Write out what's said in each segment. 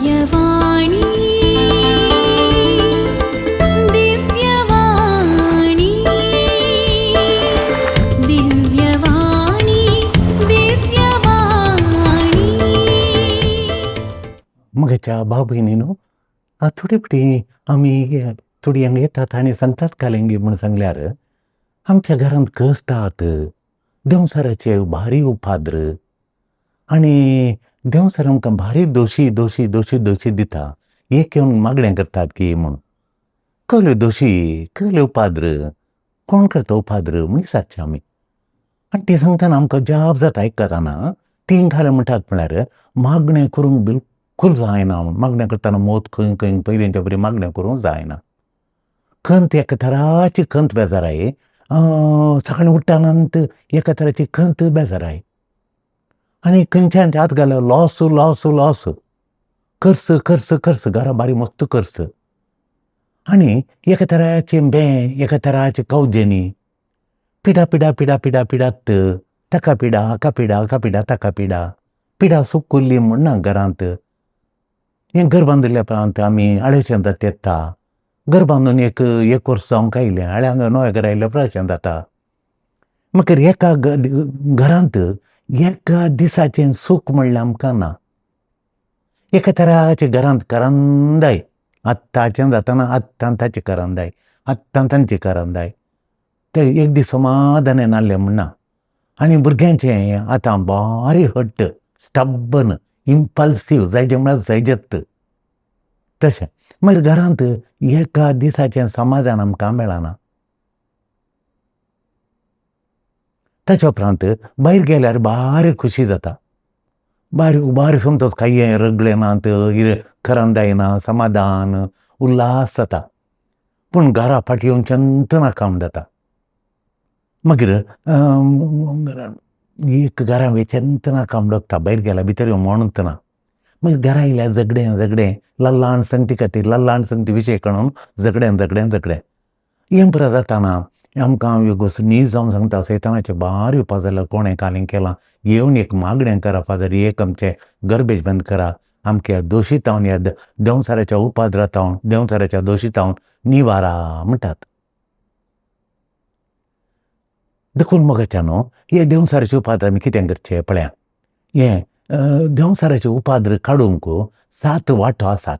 दिव्यवाणी, दिव्यवाणी, दिव्यवाणी, दिव्यवाणी. म्हज्या भाव भयणीनो, थोडे फावटी आमी थोडीं हांगा येतात आनी सांगतात कालेंगी म्हूण सांगल्यार आमच्या घरांत कश्ट आहात, देंवचाराचे भारी उपाद्र आनी देंवचार आमकां भारी दोशी दोशी दोशी दोशी दिता. एक येवन मागणें करतात की म्हूण कसल्यो दोशी, कसल्यो उपाद्र, कोण करता उपाद्र म्हूण विचारचें आमी. आनी ती सांगतना आमकां जाप जाता आयकतना. तीं घालें म्हणटात म्हळ्यार मागणें करूंक बिलकूल जायना. मागणें करतना मोत खंय खंय पयलींच्या बरी मागणें करूंक जायना. खंत एका तराची खंत बेजाराय, सकाळीं उठ्ठा एका तराची खंत बेजाराय आनी खंयच्यान हात घाल्यार लॉस लॉस लॉस, खर्च खर्च खर्च, घरा बारी मस्त खर्च आनी एका तराचें बें, एका तराचें कवजेनी, पिडा पिडा पिडा पिडा पिडात, ताका पिडा हाका पिडा, हाका पिडा ताका पिडा, पिडा सुकुल्ली म्हूण ना घरांत. हें घर बांदिल्ल्या उपरांत आमी आळेशें जाता येता. घर बांदून एक एक वर्स जावंक आयलें, आळे हांगा नव्या घरा आयल्या उपरांत अशें जाता. मागीर एका घरांत एका दिसाचें सूख म्हणल्यार आमकां ना. एका तराचें घरांत करंदाय, आत्ताचें जाताना आत्तां ताची करंदाय, आत्तां तांची करंदाय, ते एक दीस समाधान नासलें म्हूण ना. आनी भुरग्यांचें आतां भारी हट्ट, स्टब्बन, इम्पल्सीव, जायजें म्हळ्यार जायजेत तशें. मागीर घरांत एका दिसाचें समाधान आमकां मेळना. ताच्या उपरांत भायर गेल्यार भारी खुशी जाता, भारी भारी संतोश, कांय रगले नात, करंदाय ना, समाधान उल्हास जाता. पूण घरा फाटीं येवन चंतना काम जाता. मागीर एक घरा चंतना काम लागता, भायर गेल्यार भितर येवन म्हणत ना. मागीर घरा येयल्यार झगडें झगडें, ल्हान संगती खातीर, ल्हान संगती विशय काडून झगडें झगडें झगडें. हें पुरो जाताना आमकां एक नीज जावन सांगता, सैतानाचें भारी उपास जाल्यार कोणें कालें केलां, येवन एक मागणें करा फादर, एक आमचें गर्बेज बंद करा, आमच्या दोशीतावन, ह्या देंवचाराच्या उपाद्रातावन, देंवचाराच्या दोशीतावन निवारा म्हणटात. देखून मोगाच्यानो, हे देंवचाराचे उपाद्र आमी कितें करचें पळया. हे देंवचाराचे उपाद्र काडूंक 7 वांटो आसात.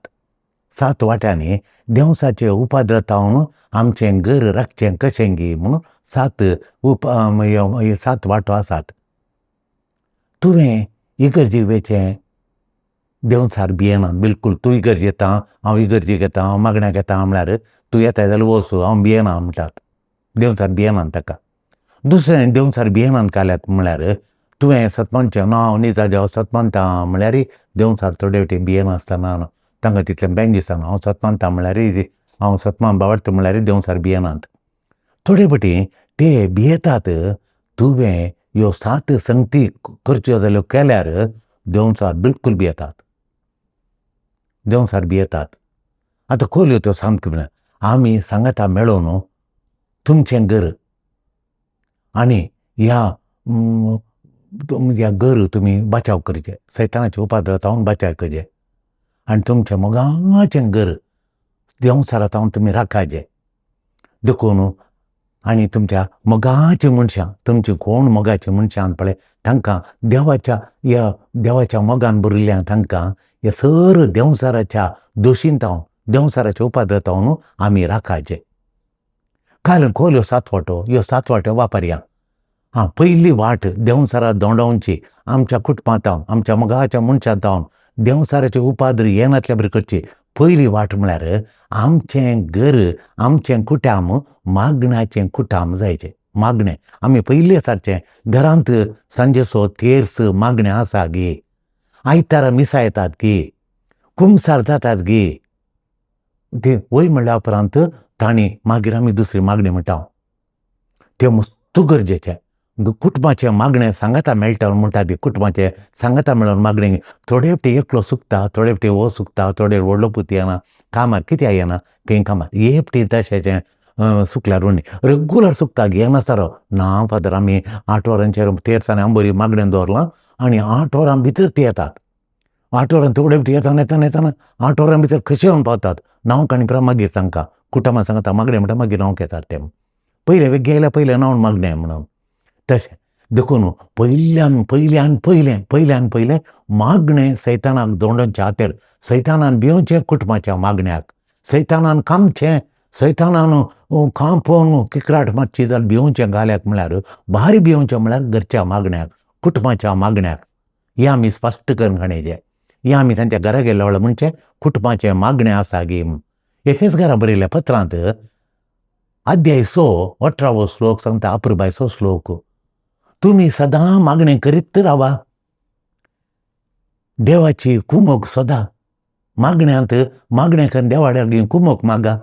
7 वाट्यांनी देंवचाराचे उपाद्रतावन आमचें घर राखचें कशें गी म्हणून 7 वांटो आसात. तुवें इगर्जेक वयचें देंवचार भियेना बिलकूल. तूं इगर्जेक येता, हांव इगर्जेक येता, हांव मागण्याक येता म्हळ्यार तूं येता जाल्यार वच, हांव भियेना म्हणटात. देंवचार भियेनात ताका. दुसरें देंवचार भियेनात काल्याक म्हळ्यार तुवें सतमानचें ना हांव निजा देव सतमानता म्हळ्यार देंवचार थोडे फावटी भियेनासतना तांकां तितलें बँक दिसना. हांव सतमानता म्हळ्यार हांव सतमान बावडटा म्हळ्यार देंवचार भियेनात. थोडे फावटी ते भियेतात. तुवें ह्यो 7 संगती करच्यो जाल्यो केल्यार देंवचार बिलकूल भियेतात, देंवचार भियेतात. आतां कोल्यो त्यो सामक्यो म्हळ्यार आमी सांगाता मेळोवन तुमचें घर आनी ह्या घर तुमी बचाव करचें, सैतानाचे उपाद्रतावन बचाव करचें आनी तुमचें मोगाचें घर देंवचारातावन तुमी राखाचें. देखून आनी तुमच्या मोगाचीं मनशां, तुमचीं कोण मोगाचीं मनशां पळय तांकां देवाच्या ह्या देवाच्या मोगान भरिल्ल्या तांकां ह्या सर देंवचाराच्या दोशींतावन, देंवचाराच्या उपाद्रतावन आमी राखाचें. काल कोल्यो 7 वांटो, ह्यो 7 वांट्यो वापरया. हां, पयली वाट देंवचारा दोंडावची आमच्या कुटुंबांतावन, आमच्या मोगाच्या मनशांतावन देंवचाराचे उपाद्र येनातल्या बरी करची. पयली वाट म्हळ्यार आमचें घर, आमचें कुटाम मागण्याचें कुटाम जायचें. मागणें आमी पयलें सारचें घरांत सांजेचो तेर्स मागणें आसा गे, आयतारा मिसां येतात गे, कुमसार जातात गे, ते वय म्हणल्या उपरांत तांणी मागीर आमी दुसरी मागणी म्हणटा. तें मस्त गरजेचें. कुटुंबाचें मागणें सांगाता मेळटा म्हणटा ती कुटुंबाचें सांगाता मेळोवन मागणें. थोडे फावटी एकलो सुकता, थोडे फावटी हो सुकता, थोडे व्हडलो पूत येना कामार, कित्याक येना थंय कामार. हे फावटी तशेंचें सुकल्यार उणी रेगुलर सुकता येना सारो ना फादर आमी 8 वरांचेर तेरसांनी आंबोरी मागणें दवरलां आनी 8 वरां भितर ती येतात. 8 वरां थोडे भितर येताना येताना येताना 8 वरां भितर कशें येवन पावतात न्हावंक आनी पुरा मागीर तांकां कुटुंबां सांगता मागणें म्हणटा मागीर न्हावंक येतात ते. पयलें वेगळें आयल्यार पयलें न्हावन मागणें म्हणून तशें. देखून पयल्यान पयल्यान पयलें पयल्यान पयलें मागणें सैतानाक दोंडोच्या हातेर, सैतानान भिवचें कुटुंबाच्या मागण्याक, सैतानान कामचें, सैतानान कांपोवन किकराट मातशी जाल्यार भिवचें गाल्याक म्हळ्यार भारी भिवचें म्हळ्यार घरच्या मागण्याक, कुटुंबाच्या मागण्याक. हें आमी स्पश्ट करून खाणेचें. हें आमी तांच्या घरा गेल्ल्या वेळार म्हणचें कुटुंबाचें मागणें आसा गी म्हूण. एफेस घरा बरयल्ल्या पत्रांत अध्याय 6 18वो श्लोक सांगता, अपुरबायचो श्लोक, तुमी सदां मागणें करीत रावा, देवाची कुमोक सदां मागण्यांत मागणें करून देवा लागीं कुमोक मागा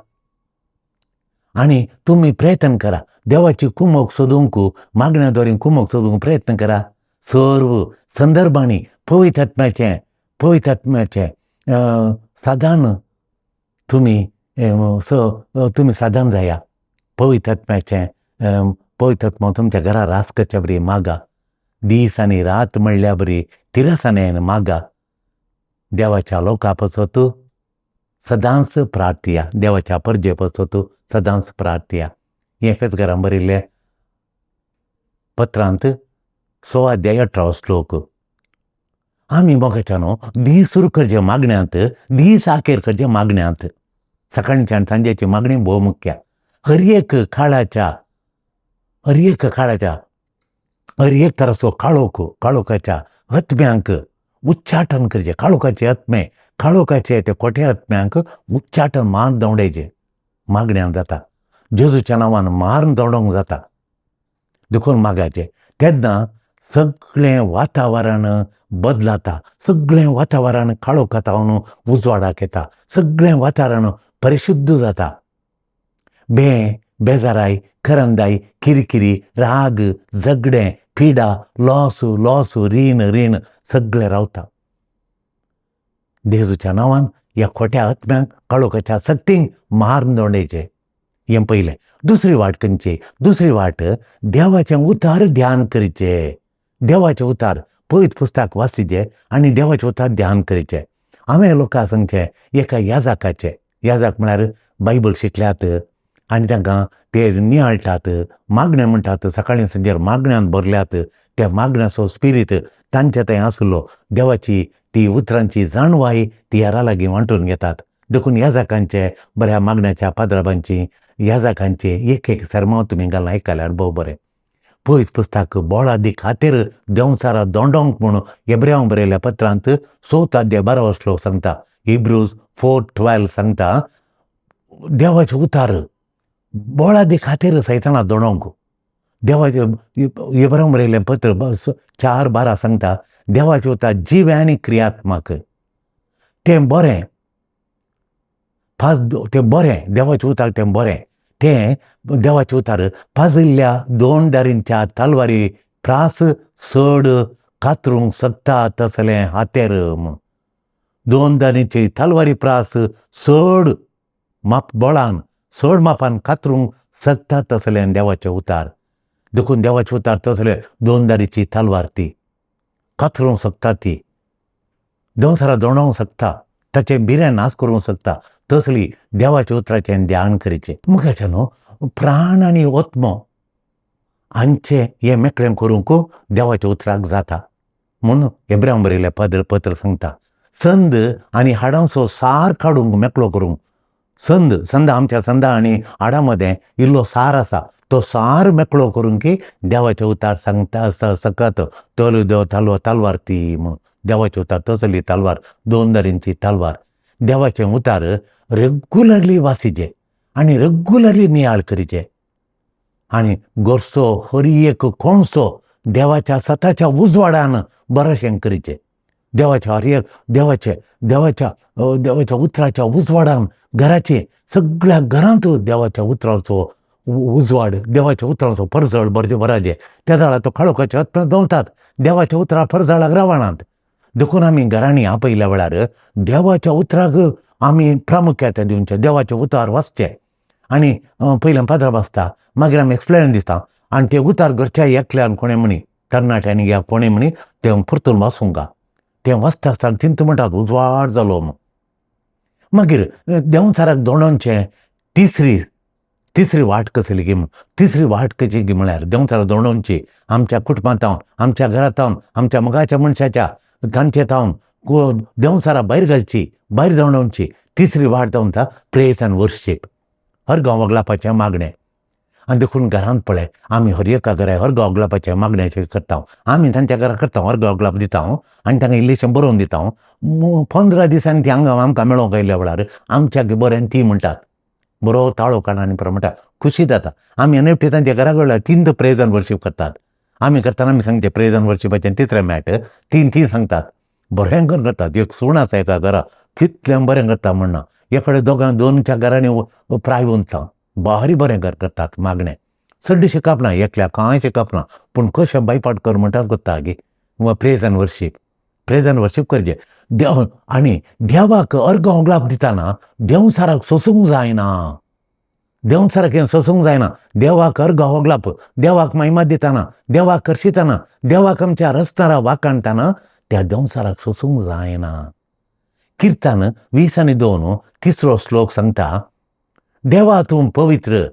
आनी तुमी प्रयत्न करा देवाची कुमोक सोदूंक, मागण्या द्वारे कुमोक सोदूंक प्रयत्न करा. सर्व संदर्भांनी पवित्र आत्म्याचें, पवित्र आत्म्याचें साधन तुमी तुमी साधन जाया. पवित्र आत्म्याचें पवित्र आत्मा तुमच्या घरा रास करच्या बरी मागा, दीस आनी रात म्हणल्या बरी तिरसानेन मागा. देवाच्या लोका पासत सदांच प्रार्थया, देवाच्या परजे पासत सदांच प्रार्थया. हें एफेस घरान बरयल्लें पत्रांत 6 अध्याय 18 श्लोक. आमी मोगाच्या न्हू दीस सुरू करचे मागण्यांत, दीस आखेर करचे मागण्यांत. सकाळची आनी सांजेची मागणी भोव मुख्य. हर एक काळाच्या, हर एक काळाच्या, हर एक तराचो काळोख, काळोखाच्या आत्म्यांक उच्चाटन करचें. काळोखाचे आत्मे, काळोखाचे ते खोटे आत्म्यांक उच्चाटन मार दवडायचें मागण्यान जाता. जेजूच्या नांवान मारून दवडोंक जाता. देखून मागाचें तेन्ना सगळें वातावरण बदलाता, सगळें वातावरण काळोखांत उजवाडाक येता, सगळें वातावरण परिशुद्ध जाता. बे बेजाराय, करंदाय, किरकिरी, राग, झगडें, पिडा, लॉस लॉस, रीण रीण सगळें रावता. जेजूच्या नांवान ह्या खोट्या आत्म्यांक, काळोखाच्या शक्तींक मारून दवडायचें. हें पयलें. दुसरी वाट खंयची? दुसरी वाट देवाचें उतार ध्यान करचें. देवाचें उतार पवित्र पुस्तक वाचिचें आनी देवाचें उतार ध्यान करचें. हांवें लोकांक सांगचें एका याजकाचें, याजक म्हळ्यार बायबल शिकल्यात आनी तांकां ते नियाळटात, मागणें म्हणटात, सकाळीं सांजेर मागण्यान भरल्यात, त्या मागण्याचो स्पिरीत तांचे थंय आसलो, देवाची ती उतरांची जाणवाय ती हेरां लागीं वांटून घेतात. देखून याजकांचे बऱ्या मागण्याच्या पाद्राबांची याजकांचे एक एक सरमांव तुमी घालून आयकल्यार भोव बरें. पवित्र पुस्तक बोळादी खातीर देंवचारा दोंडोंक म्हूण एब्रेवांक बरयल्या पत्रांत 6 अध्याय 12 श्लोक सांगता. हिब्रूज 4:12 सांगता देवाचें उतार बोळादी खातीर सैताना दोणोंक. देवाचें एब्रेवांक बरयल्लें पत्र 4:12 सांगता देवाचें उतार जिवें आनी क्रियात्मक, तें बरें तें बरें देवाचें उतार तें बरें, तें देवाचें उतार पाजिल्ल्या 2 दारींच्या तलवारी प्रास चड कातरूंक शकता तसलें हातेर म्हूण. 2 दारींची तलवारी प्रास चड माप बळान चड मापान कातरूंक शकता तसलें देवाचें उतार. देखून देवाचें उतार तसलें 2 दारीची तलवार ती कातरूंक शकता, ती देंवचारा दोणोवंक शकता, ताचें बिरें नाश करूंक शकता. तसली देवाच्या उतराचें ध्यान करचें. मुखाच्या न्हू प्राण आनी आत्मो हांचें हें मेकळें करूंक देवाच्या उतराक जाता म्हूण एब्रेवांक बरयल्लें पत्र सांगता. संद आनी हाडांचो सार काडूंक मेकळो करूंक, संद संद आमच्या संदा आनी हाडां मदें इल्लो सार आसा, तो सार मेकळो करूंक की देवाचें उतार सांगता सकत तल देव तलवार ती म्हूण. देवाचें उतार तसली तलवार, 2 दारींची तलवार. देवाचें उतार रेगुलरली वाचिचें आनी रेगुलरली नियाळ करचें आनी गोरसो हर एक कोणसो देवाच्या सताच्या उजवाडान बरेंशें करचें. देवाच्या हर एक देवाचे देवाच्या देवाच्या उतराच्या उजवाडान घराचे सगळ्या घरांत देवाच्या उतराचो उजवाड, देवाच्या उतराचो परजळ बरें बराजे. त्या वेळार तो काळोखाचे आत्मे दवतात, देवाच्या उतरा परजळाक रावणात. देखून आमी घरांनी आपयल्या वेळार देवाच्या उतराक आमी प्रामुख्यता दिवचें, देवाचें उतार वाचचें आनी पयलें पाद्रा वाचता, मागीर आमी एक्सप्लेन दिता आनी ते उतार घरच्या एकल्यान कोणें म्हणी तरणाट्यांनी या कोणें म्हणी तें परतून वाचूंक. तें वाचता आसतना तिंत म्हणटात उजवाड जालो म्हूण. मागीर देंवचाराक दोणोवचें तिसरी तिसरी वाट कसली गी म्हूण, तिसरी वाट कशी गी म्हळ्यार देंवचाराक दोणोवची आमच्या कुटुंबांत, आमच्या घरांत, आमच्या मोगाच्या मनशाच्या तांचे थावन देंवचारा भायर घालची, भायर दोणोवची. तिसरी वाट जावन आसा प्रेज आनी वर्शीप, हर गांव वगलापाचें मागणें. आनी देखून घरांत पळय आमी हर एका घरा हर गांव वगलापाचें मागणें अशें करता. आमी तांच्या घरा करता, हर गांव वगलाप दिता आनी तांकां इल्लेशें बरोवन दिता. 15 दिसांनी ती हांगा आमकां मेळोंक आयल्या वेळार आमच्या बरें ती म्हणटात, बरो ताळो काडा आनी परत म्हणटा खुशी जाता. आमी आनी तांच्या घरा गेल्यार तीन प्रेज आनी वर्शीप करतात. आमी करतना आमी सांगचें प्रेज आनी वर्शिपाचें तिसरें मॅट तीन ती सांगतात. बरें करून करतात. एक सूण आसा एका घरा, कितलें बरें करता म्हणना. एकडे दोगां दोनच्या घरांनी प्राय उंतला, भारी बरें घर करतात मागणें. चड शिकप ना, एकल्या कांय शिकप ना, पूण कशें बायपाट कर म्हणटात करता गे. प्रेज आनी वर्शीप, प्रेज आनी वर्शीप करचें. देव आनी देवाक अर्घ ओगलाप दितना देंवचाराक सोसूंक जायना, देंवचाराक हें सोसूंक जायना. देवाक अर्घ ओगलाप, देवाक महिमा दितना, देवाक करशितना, देवाक आमच्या रस्तारा वाकाणतना त्या देंवचाराक सोसूंक जायना. किर्तन 22 तिसरो श्लोक सांगता, देवा तूं पवित्र,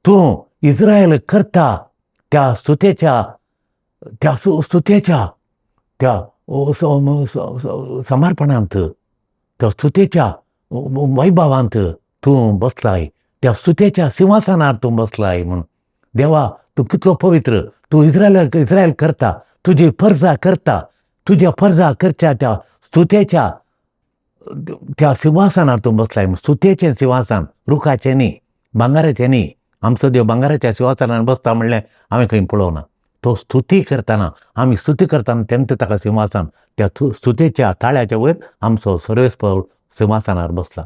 तूं इस्रायल करता त्या स्तुतेच्या, त्या स्तुतेच्या त्या समर्पणांत, त्या स्तुतेच्या वैभवांत तूं बसलाय, त्या स्तुतेच्या सिंहासनार तूं बसलाय म्हूण. देवा तूं कितलो पवित्र, तूं इस्रायल इस्रायल करता, तुजी परजा करता, तुज्या परजा करच्या त्या स्तुतेच्या त्या सिंहासनार तूं बसलाय. स्तुतेचें सिंहासन, रुखाचें न्ही, भांगराचें न्ही. आमचो देव भांगराच्या सिंहासनार बसता म्हणलें हांवें खंय पळोवना. तो स्तुती करतना, आमी स्तुती करतना तेमचें ताका सिंहासन, त्या स्तुतेच्या ताळ्याच्या वयर आमचो सर्वेस्पर सिंहासनार बसला.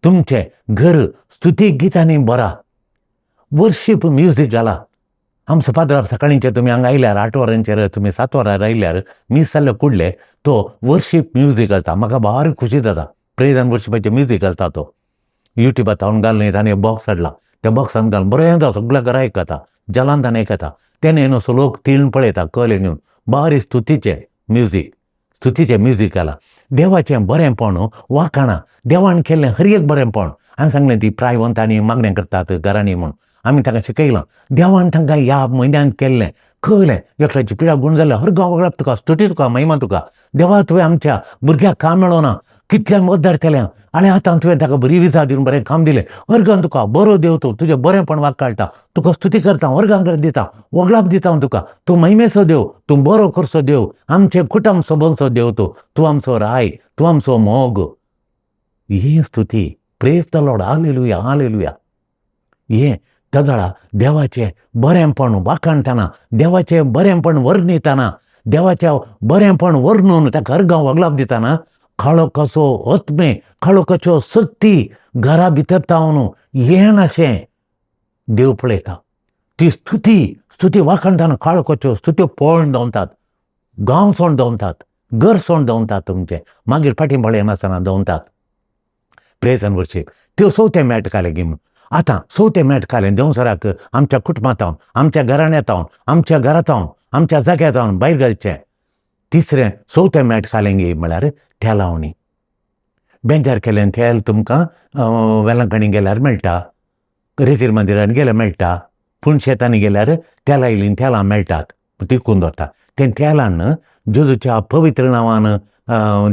तुमचें घर स्तुती गितांनी बरा, वर्शीप म्युजीक घाला. आमचो पाद्राब सकाळींचे तुमी हांगा आयल्यार 8 वरांचेर, तुमी 7 वरार आयल्यार मीस जाल्ले कुडले तो वर्शीप म्युजीक घालता. म्हाका भारी खुशी जाता. प्रेज आनी वर्शिपाचें म्युजीक घालता तो. युट्यूबार हांवें घालून ताणें बॉक्स हाडला, त्या बॉक्सान घालून बरें जाता, सगळ्या घरा आयकता, जलान ताणें आयकता. तेणें न्हू लोक तीण पळयता कल घेवन, बारी स्तुतीचें म्युजीक, स्तुतीचें म्युजीक घाला. देवाचें बरेंपण वाखाणा, देवान केल्लें हर एक बरेंपण. हांवें सांगलें ती प्रायवंतांनी मागणें करतात घरांनी म्हूण, आमी तांकां शिकयलां. देवान तांकां ह्या म्हयन्यांत केल्लें कळ्ळें, एकल्याची पिडा गूण जाल्या, हर गांव तुका स्तुती, तुका महिमा तुका. देवा तुवें आमच्या भुरग्याक काम मेळोना, कितल्या मद्दार केल्या आनी आतां तुवें ताका बरी विजा दिवन बरें काम दिलें. वर्गान तुका बरो देव तूं, तुजें बरेंपण वाग काडटा, तुका स्तुती करता, वर्गान दिता, वगलाप दिता हांव तुका. तूं महिमेचो देव, तूं बरो करचो देव, आमचें कुटुंब सोबोवचो देव तूं, तूं आमचो राय, तूं आमचो मोग. ही स्तुती, प्रेज the Lord, hallelujah, hallelujah. हें तदळा देवाचें बरेंपण वाखाणतना, देवाचें बरेंपण वर्णितना, देवाचें बरेंपण वर्णून ताका अर्गां वगलाप दितना काळोखाचो आत्मे, काळोखाच्यो शक्ती घरा भितर तावन येनाशें देव पळयता. ती स्तुती स्तुती वाखाणतना काळोखाच्यो स्तुत्यो पळोवन दवरतात, गांव सोड दवरतात, घर सोड दवरतात तुमचें, मागीर फाटीं पळयनासतना दवरतात. प्रेज आनी वर्शीप त्यो चवथें मेट घालें गी म्हूण. आतां चवथें मेट घालें देंवचाराक आमच्या कुटुंबांत, आमच्या घराण्यांत, आमच्या घरांत, आमच्या जाग्यार जावन भायर घालचें. तिसरें चवथें मेट घालें गी म्हळ्यार तेलावणी. बेंजार केलें तेल तुमकां वेलंकणी गेल्यार मेळटा, रेतीर मंदिरान गेल्यार मेळटा, पूण शेतांनी गेल्यार तेलां इल्लीं तेलां मेळटात, तिकून दवरता. तें तेलान जेजूच्या पवित्र नांवान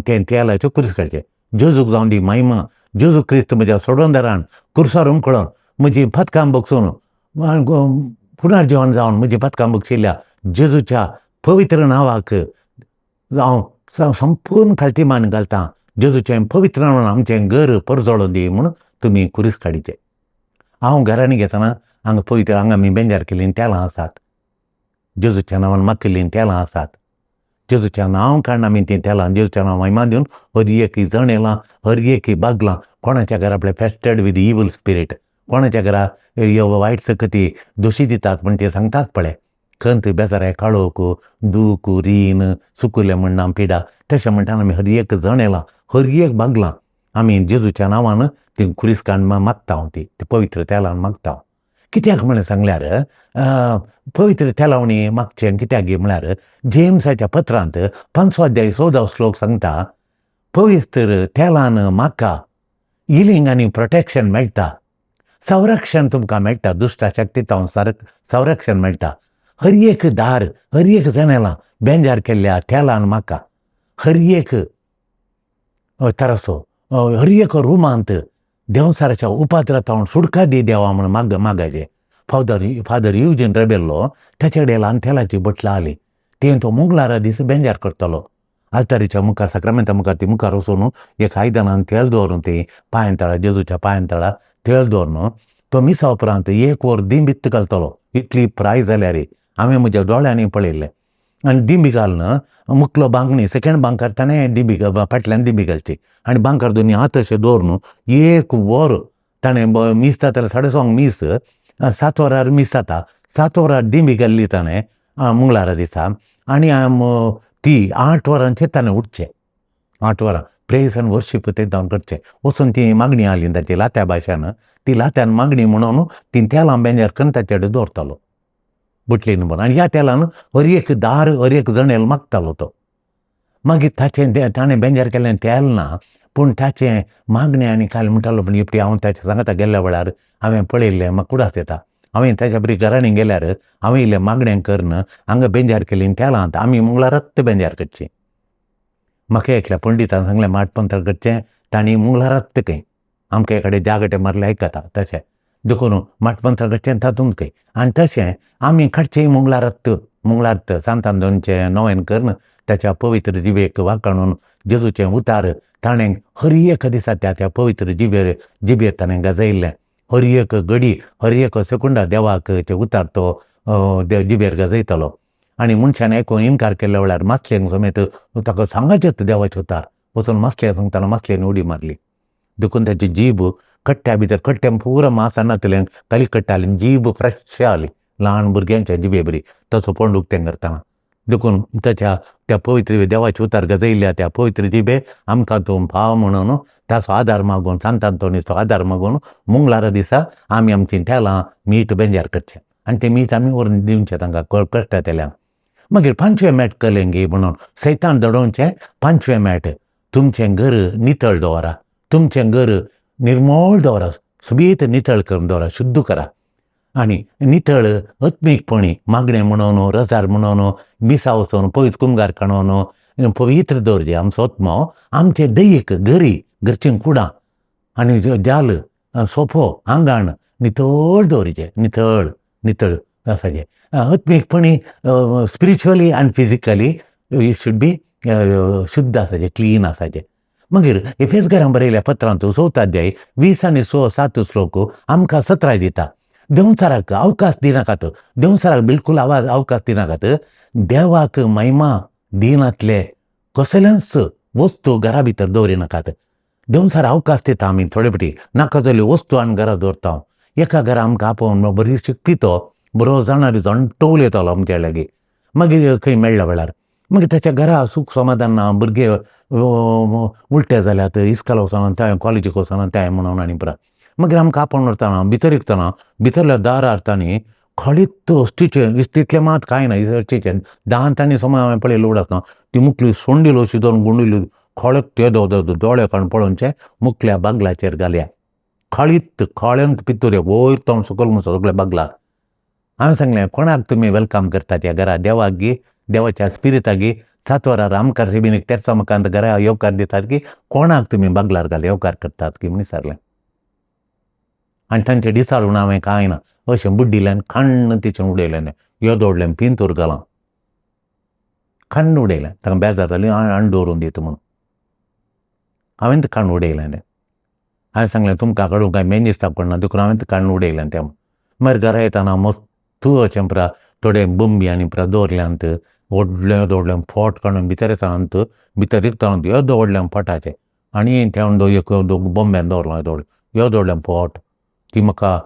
तें तेलाच्यो कुर्स काडचें. जेजूक जावन दी महिमा, जेजू क्रिस्त म्हज्या सोडोनदारान कुर्सार उमकळोन म्हजी पदकां बगसून पुनर्जीवन जावन म्हजी पदकां बगशिल्ल्या जेजूच्या पवित्र नांवाक हांव संपूर्ण खालती मान घालता. जेजूचें पवित्र नांवान आमचें घर परजळोन दी म्हूण तुमी कुरीस काडीचें. हांव घरांनी घेतना हांगा पवित्र हांगा आमी बेंजार केल्लीं तेलां आसात, जेजूच्या नांवान माखिल्लीं तेलां आसात. जेजूच्या नांव काडून आमी तीं तेलां जेजूच्या नांव महिमा दिवन हर एक जणेलां, हर एक बागलां. कोणाच्या घरा आपल्या फेस्टेड विथ इवल स्पिरीट, कोणाच्या घरा ह्यो वायट सकती दोशी दितात म्हण ते सांगतात पळय, खंत बेजाराय काळोख दूख रीण सुकुलें म्हण ना पिडा, तशें म्हणटा आमी हर एक जणेलां, हर एक बागलां आमी जेजूच्या नांवान ती खुरीस काडून मागता हांव, ती पवित्र तेलान मागता. कित्याक म्हणलें सांगल्यार पवित्र तेलावणी मागचें कित्याक म्हळ्यार जेम्साच्या पत्रांत 5 अध्याय 14 श्लोक सांगता, पवित्र तेलान म्हाका हिलींग आनी प्रोटेक्शन मेळटा, संरक्षण तुमकां मेळटा, दुश्ट शक्ती तावन संरक्षण मेळटा. हर एक दार, हर एक जनेलां बेंजार केल्ल्या तेलान म्हाका हर एक तरासो, हर एक रुमांत देंवचाराच्या उपाद्रांत सुटका दी देवा म्हूण मागायचें. फादर युजीन रेबेल्लो ताचे कडेन ल्हान तेलाची बटलां आसली, तें तो मुगलारा दीस बेंजार करतालो. आल्तारीच्या मुखार, साक्रामेंता मुखार ती मुखार वचून एक आयदनान तेल दवरून ती पांयां तळा, जेजूच्या पांयां तळा तेल दवरून तो मिसा उपरांत एक वर दिंबीत घालतलो. इतली प्राय जाल्यार हांवें म्हज्या दोळ्यांनी पळयल्लें. आनी दिंबी घालून मुकलो बांक न्ही, सेकेंड बांकार ताणें दिंबी फाटल्यान दिंबी घालची आनी बांकार दोनी हात अशें दवरून एक वर ताणें मीस जातालें 6:30 मीस, 7 वरार मीस जाता, 7 वरार दिंबी घाल्ली ताणें मंगळारा दिसा. आनी ती 8 वरांचेर ताणें उठचें, 8 वरां प्रेयर्स आनी वर्शीप तें ताणें करचें. वचून ती मागणी आसली ताची लात्या भाशेन, ती लात्यान मागणी म्हणून ती तेलां बेंजार करून ताचे कडेन दवरतालो बोटलेन भरून. आनी ह्या तेलान हर एक दार, हर एक जनेल मागतालो तो. मागीर ताचें ताणें बेंजार केल्लें तेल ना, पूण ताचें मागणें आनी काल म्हणटालो, पूण एकटी हांव ताच्या सांगता गेल्ल्या वेळार हांवें पळयल्लें, म्हाका कुडास येता. हांवें ताच्या बरी घरांनी गेल्यार हांवें इल्लें मागणें करून हांगा बेंजार केली तेलांत आमी मंगळारात बेंजार करचें. म्हाका एकल्या पंडितान सांगलें माटपंत्र करचें, तांणी मंगळारात खंय आमकां एकाडे जागटे मारले आयकता तशें देखून माटपंत्र करचें तातूंत खंय. आनी तशें आमी काडचें मंगळारात, मंगळारात सांतांतोनचें नोवेन करून ताच्या पवित्र जिबेक वाकाणून जेजूचें उतार ताणें हर एक दिसा त्या त्या पवित्र जिबेर ताणें गाजयल्लें. हर एक घडी, हर एक सेकंडा देवाक ते उतार तो जिबेर गाजयतालो. आनी मनशान आयकून इनकार केल्ल्या वेळार मासलेंक समेत ताका सांगाचें देवाचें उतार वचून मासलें सांगतना मासलेन उडी मारली. देखून ताची जीब कट्ट्या भितर, कट्ट्यान पुरो मांस नातलें खाली कट्टा आसली, जीब फ्रेश आसली ल्हान भुरग्यांच्या जिबे बरी, तसो पोंड उक्तें करतना. देखून ताच्या त्या पवित्र देवाचे उतार गजयल्ल्या त्या पवित्र जिबे आमकां तूं पाव म्हणून ताचो आदार मागून, सांतांतोनीचो आदार मागून मंगळारा दिसा आमी आमचीं तेलां मीठ बेंजार करचें आनी तें मीठ आमी व्हरून दिवचें तांकां कश्ट तेल्यांक. मागीर 5वें मॅट कलें गे म्हणून सैतान दडोवचें 5वें मॅट, तुमचें घर नितळ दवरा, तुमचें घर निर्मळ दवरा, सोबीत नितळ करून दवरा, शुद्ध करा. आनी नितळ आत्मीकपणी मागणें म्हणून, रजार म्हणून, मिसा वचून पवित्र कुमगार काणून पवित्र दवरचें आमचो आत्मो. आमचें दैयीक घरी, घरचीं कुडां आनी जाल, सोफो, आंगण नितळ दवरचें, नितळ नितळ आसाचें. आत्मीकपणी स्पिरिच्युअली आनी फिजिकली it should be शुद्ध आसाचें, क्लीन आसाचें. मागीर एफेसकारां बरयल्या पत्रांत 4 अध्याय 20 आनी 6-7 श्लोक आमकां सत्राय दिता. देंवचाराक अवकाश दिनाकात, देंवचाराक बिलकूल अवकाश दिनाकात. देवाक महिमा दिनातले कसलेंच वस्तू घरा भितर दवरिनाकात. देंवचार अवकाश दिता आमी थोडे फावटी नाका जाल्ल्यो वस्तू आनी घरा दवरता. एका घरा आमकां आपोवन बरी शिकपी तो बरो जाणारी जाणटो उलयतालो आमच्या लागीं. मागीर खंय मेळ्ळ्या वेळार मागीर ताच्या घरा सूख समाधान ना, भुरगे उलटे जाल्यात, इस्कोला वचना, तें कॉलेजीक वचना तें म्हणून आनी पुरा. मागीर आमकां आपोवन व्हरतना भितर विकतना भितरल्या दारार तांणी खळीत अश्टीचें इस्तींतलें मात कांय ना, इस्टीचें दांत आनी सोमा हांवें पळयलें उडत ना, ती मुकली सोंडील अशी दोन गुंडिल्ली खळत ते दोळे काडून पळोवचें मुकल्या बागलाचेर घालया, खळीत खळ्यांत पितुरे वयर तोंड सकयल म्हणून सगळ्या बागलार. हांवें सांगलें कोणाक तुमी welcome करतात ह्या घरा, देवाक गी, देवाच्या स्पिरिताक गी, 7 वरार आमकार सेबीन तेरसा मुखांत घरा येवकार दितात की कोणाक तुमी बागलार घाल येवकार करतात की म्हूण विचारलें. आनी तांचे दिसाळून हांवें कांय ना अशें बुड्डिल्यान खाण्ण तिचें उडयलें, येदोडलें पिंतूर घालां खाण्ण उडयलें. तांकां बेजार जाली आनी दवरून दिता म्हणून हांवें खाण उडयलें तें. हांवें सांगलें तुमकां काडूंक कांय मेन दिसता पडना देखून हांवें काडून उडयलें तें. मागीर घरा येतना मस्त अशें पुरा थोडे बंबी आनी पुरा दवरल्यांत, व्हडलें दवरलें फोट काडून भितर येतना भितर रिगतना येदो व्हडलें फोटाचें आनी तें एक बॉम्ब्यान दवरलां येदो येदो व्हडलें फोट. ती म्हाका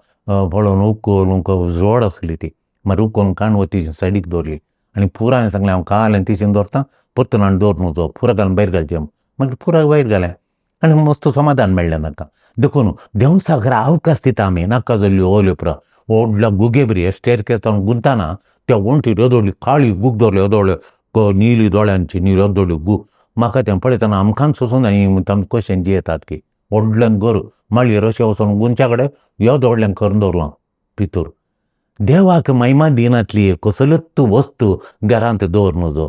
पळोवन उखलूंक जोड आसली ती. मागीर उखलून काडून ती सायडीक दवरली आनी पुरा हांवें सांगलें हांव काल तिशेन दवरता परतून हाडून दवर न्हू तो पुरा घालून भायर घालचें. मागीर पुरा भायर घालें आनी मस्त समाधान मेळ्ळें तांकां. देखून देंवचार घरा अवकाश दिता आमी नाका जाल्ल्यो ओल्यो पुरा व्हडल्या गुगे बरी स्टेरकेसान गुंताना त्या वण्टीर येदोळी काळी गूग दवरली, येदोळ निली दोळ्यांची नील येदोळी गू. म्हाका तें पळयतना आमकांच सोसून आनी तांकां कशें जियेतात की व्हडलें घर माळयेर अशें वचोन गुंच्या कडेन येदो व्हडलें करून दवरलां पितूर. देवाक महिमा दिनातली कसल्योच वस्तू घरांत दवर नजो.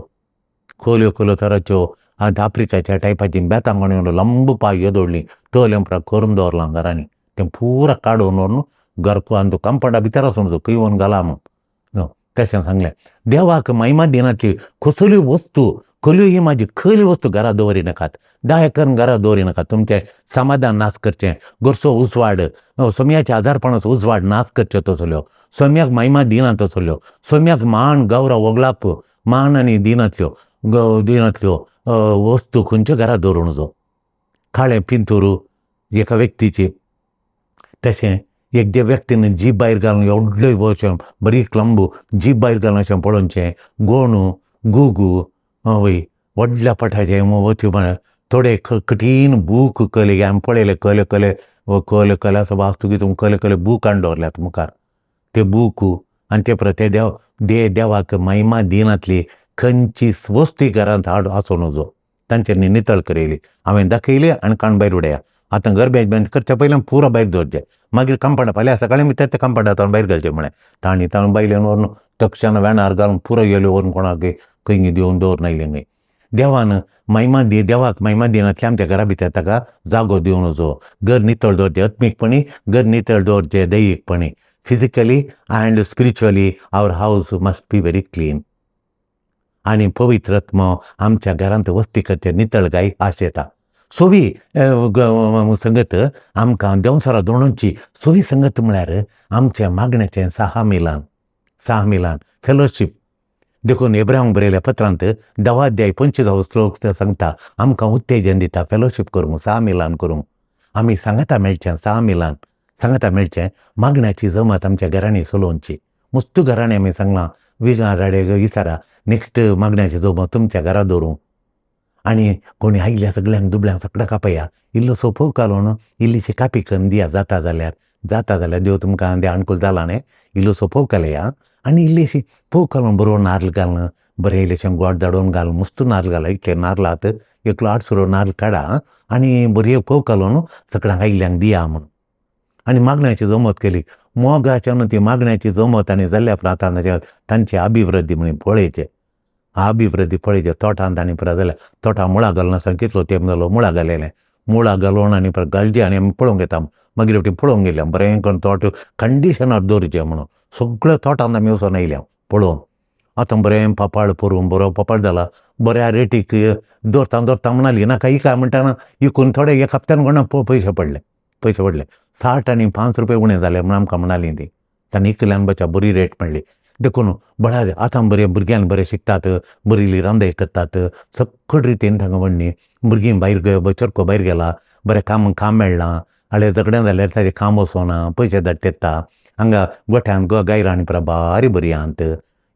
खोल्यो खोल्यो तराच्यो आतां आफ्रिकाच्या टायपाची बेतां कोणी लंब पांय येदोळ्ळी तोलें पुरा करून दवरलां घरांनी. तें पुरा काडून व्हरून घरको आनी तो कंपावंडा भितर आसून जो खंय व्हरून घाला म्हूण तशें सांगलें. देवाक महिमा दिनातली कसल्यो वस्तू कसल्यो ही म्हाजी खंयली वस्तू घरा दवरी नाकात, दया करून घरा दवरी नाकात. तुमचें समाधान नाश करचें, घरचो उजवाड सोम्याच्या आदारपणाचो उजवाड नाश करच्यो तसल्यो, सोम्याक महिमा दिना तसल्यो, सोम्याक मान गौरव वगळाप मान आनी दिनातल्यो दिनातल्यो वस्तू खंयच्यो घरा दवरूं नजो. काळें पिंतूर एका व्यक्तीची तशें एक जे व्यक्तीन जीब भायर घालून एवढलें अशें बरी लांब जीब भायर घालून अशें पळोवचें, गोणू गुगू वय व्हडल्या पठाचें वचूं थोडे कठीण बूक कले आमी पळयले कले कले कले कले असो वास्तू तुमी कले कले बूक हाडून दवरल्यात मुखार ते बूक आनी ते परत ते देव देवाक महिमा दिनातली खंयची वस्ती घरांत हाड आसूं नजो. तांच्यांनी नितळ करयली हांवें दाखयली आनी काण भायर उडया. आतां गरबेज बंद करच्या पयलीं पुरो भायर दवरचें, मागीर कंपावंडा फाल्यां सकाळीं भितर ते कंपावंडांत भायर घालचें म्हळें. तांणी ताणें बायलेन व्हरून तक्षण वेणार घालून पुरो गेल्यो व्हरून कोणाक खंय दिवन दवरून आयलें खंय. देवान महिमा दी देवाक महिमा दिनातली आमच्या घरा भितर ताका जागो दिवं नजो. घर नितळ दवरचें आत्मीकपणी, घर नितळ दवरचें दैहीकपणी. Physically and spiritually our house must be very clean. आनी पवित्र आत्मो आमच्या घरांत वस्ती करचें नितळ गाय आशेता. सोवी संगत आमकां देंवचारा दोणोची सोवी संगत म्हळ्यार आमच्या मागण्याचें सहा मिलान, सहा मिलान फेलोशीप. देखून एब्राहमाक बरयल्या पत्रांत 10 अध्याय 25 श्लोक सांगता आमकां उत्तेजन दिता फेलोशीप करूंक, सहा मिलान करूंक. आमी सांगाता मेळचें, सहा मिलान सांगाता मेळचें. मागण्याची जमत आमच्या घरांनी चलोवची. मस्त घरांनी आमी सांगलां विगां राडे विचारा नेक्स्ट मागण्याची जमत तुमच्या घरा दवरूंक. आनी कोणी आयिल्ल्या सगळ्यांक दुबळ्यांक सगळ्यांक आपया, इल्लोसो फोव घालून इल्लीशी कापी करून दिया, जाता जाल्यार जाता जाल्यार देव तुमकां अनुकूल जाला न्ही. इल्लोसो फोव घालया आनी इल्लीशी फोव घालून बरो नाल्ल घालून बरें इल्लेशें गोड धाडून घालून मस्त नाल्ल घाला, इतले नाल्लात एकलो आडसरो नाल्ल काडा आनी बरी फोव घालून सगळ्यांक आयिल्ल्यांक दिया म्हूण. आनी मागण्याची जमत केली मोगाच्यान ती मागण्याची जमत आनी जाल्ल्या उपरांत तांची अभिवृद्धी म्हणून पळयचें, अभिवृद्धी पळयचें. तोटांत आनी परत जाल्यार तोटां मुळां घालून कितलो तेंप जालो मुळां घालेलें, मुळां घालून आनी परत घालचें आनी आमी पळोवंक येता. मागीर फावटी पळोवंक गेले बरें करून तोट कंडिशनार दवरचें म्हणून सगळ्या तोटांत आमी वचोन आयल्या पळोवन. आतां बरें पापाळ पुरून बरो पापाळ जाला, बऱ्या रेटीक दवरता दवरता म्हणाली नाका इका म्हणटाना इकून थोडे एक हप्त्यान कोणा पयशे पडले, पयशे पडले 60 आनी 5 रुपये उणें जाले म्हूण आमकां म्हणाली ती. तांणी इकल्यान बच्या बरी रेट मेळ्ळी. देखून बळा आतां बरें भुरग्यांक बरें शिकतात, बरी रांदय करतात, सगळे रितीन तांकां म्हणणी भुरगीं भायर चरको भायर गेला, बरें काम काम मेळ्ळां, हाळे झगडें जाल्यार ताजें काम वचोना, पयशे धाडटा येता. हांगा गोठ्यांत गायरां पुरा बारी बरी आहात,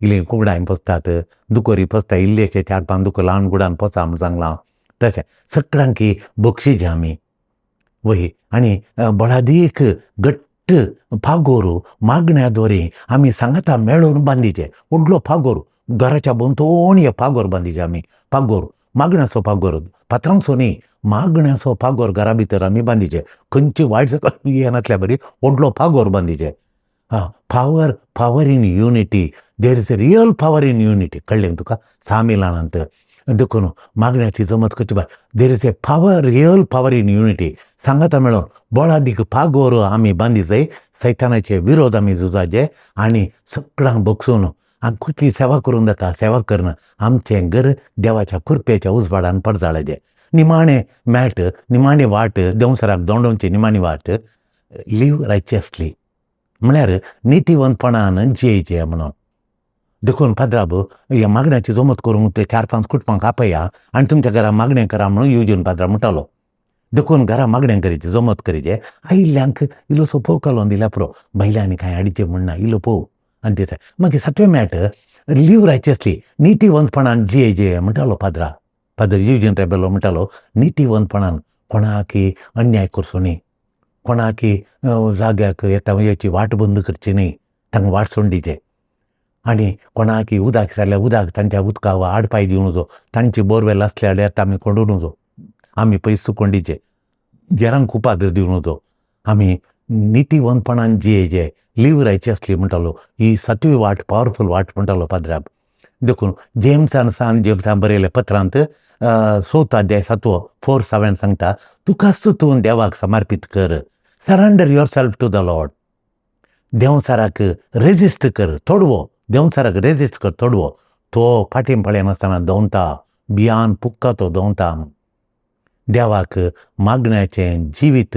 इल्लीं कुकडां पोसतात, दुकोरी पोसता, इल्लेशे 4-5 दुकर ल्हान गुडान पोसा म्हूण सांगलां. तशें सगळ्यांक बक्षीस आमी वय आनी बळादीक घट्ट फागोर मागण्या दोरी आमी सांगाता मेळोवन बांदिचे. व्हडलो फागोर घराच्या भोंवतणी फागोर बांदिचे आमी, फागोर मागण्याचो फागोर, फातरांचो न्ही, मागण्याचो फागोर घरा भितर आमी बांदिचे. खंयची वायट येनातल्या बरी व्हडलो फागोर बांदिचे. आं, power power in unity, there is a real power in unity. कळ्ळें तुका? सामिलानांत देखून मागण्याची जमत करची बाय, there is a power, real power in unity. सांगाता मेळोन बळादीक फागोर आमी बांदी जाय, सैतानाचे विरोध आमी झुजाचे आनी सगळ्यांक बगसून आनी कुठली सेवा करूंक जाता सेवा करून आमचें घर देवाच्या कृपेच्या उजवाडान परजाळचें. निमाणें मॅट, निमाणी वाट देंवसराक दोंडोवची निमाणी वाट लीव रायचियसली म्हळ्यार नितीवंतपणान जियेचें म्हणून. देखून पाद्राब ह्या मागण्याची जमत करूंक ते 4-5 कुटुंबांक आपया आनी तुमच्या घरा मागणें करा म्हणून येवजून पाद्रा म्हणटालो. देखून घरा मागणें करीचें, जमत करीचें, आयिल्ल्यांक इल्लोसो फोव कालोवन दिल्यार पुरो, बायल्यांनी कांय हाडचें म्हण ना, इल्लो फोव आनी दिता. मागीर 7वें मॅट लीव रायचियसली नितीवंतपणान जियेचें म्हणटालो पाद्रा, पाद्र युजीन रेबेलो म्हणटालो नितीवंतपणान कोणाकय अन्याय करचो न्ही, कोणाकी जाग्याक येता येची वाट बंद करची न्हय, तांकां वाट सोडून दिवचें. आनी कोणाकी उदक जाल्यार उदक तांच्या उदका आडपाय दिवं नजो, तांची बोरवेल आसल्यार जाल्यार आमी कोंडू नजो, आमी पयस कोण दिवचे, जेरांक उपाद्र दिवं नजो. आमी नितीवंतपणान जियेचे, लीव रायचियसली म्हणटालो. ही सातवी वाट पावरफूल वाट म्हणटालो पाद्राब. देखून जेम्सान सान जेम्सान बरयल्या पत्रांत 4 अध्याय 7 4:7 सांगता, तुकाच तूं देवाक समर्पीत कर, surrender yourself to the Lord. देंवचाराक resist कर थोडवो, देंवचाराक रेजिस्ट कर थोडवो, तो फाटीं पळयनासतना दवता, बियान पुक्का तो दवता. देवाक मागण्याचें जिवीत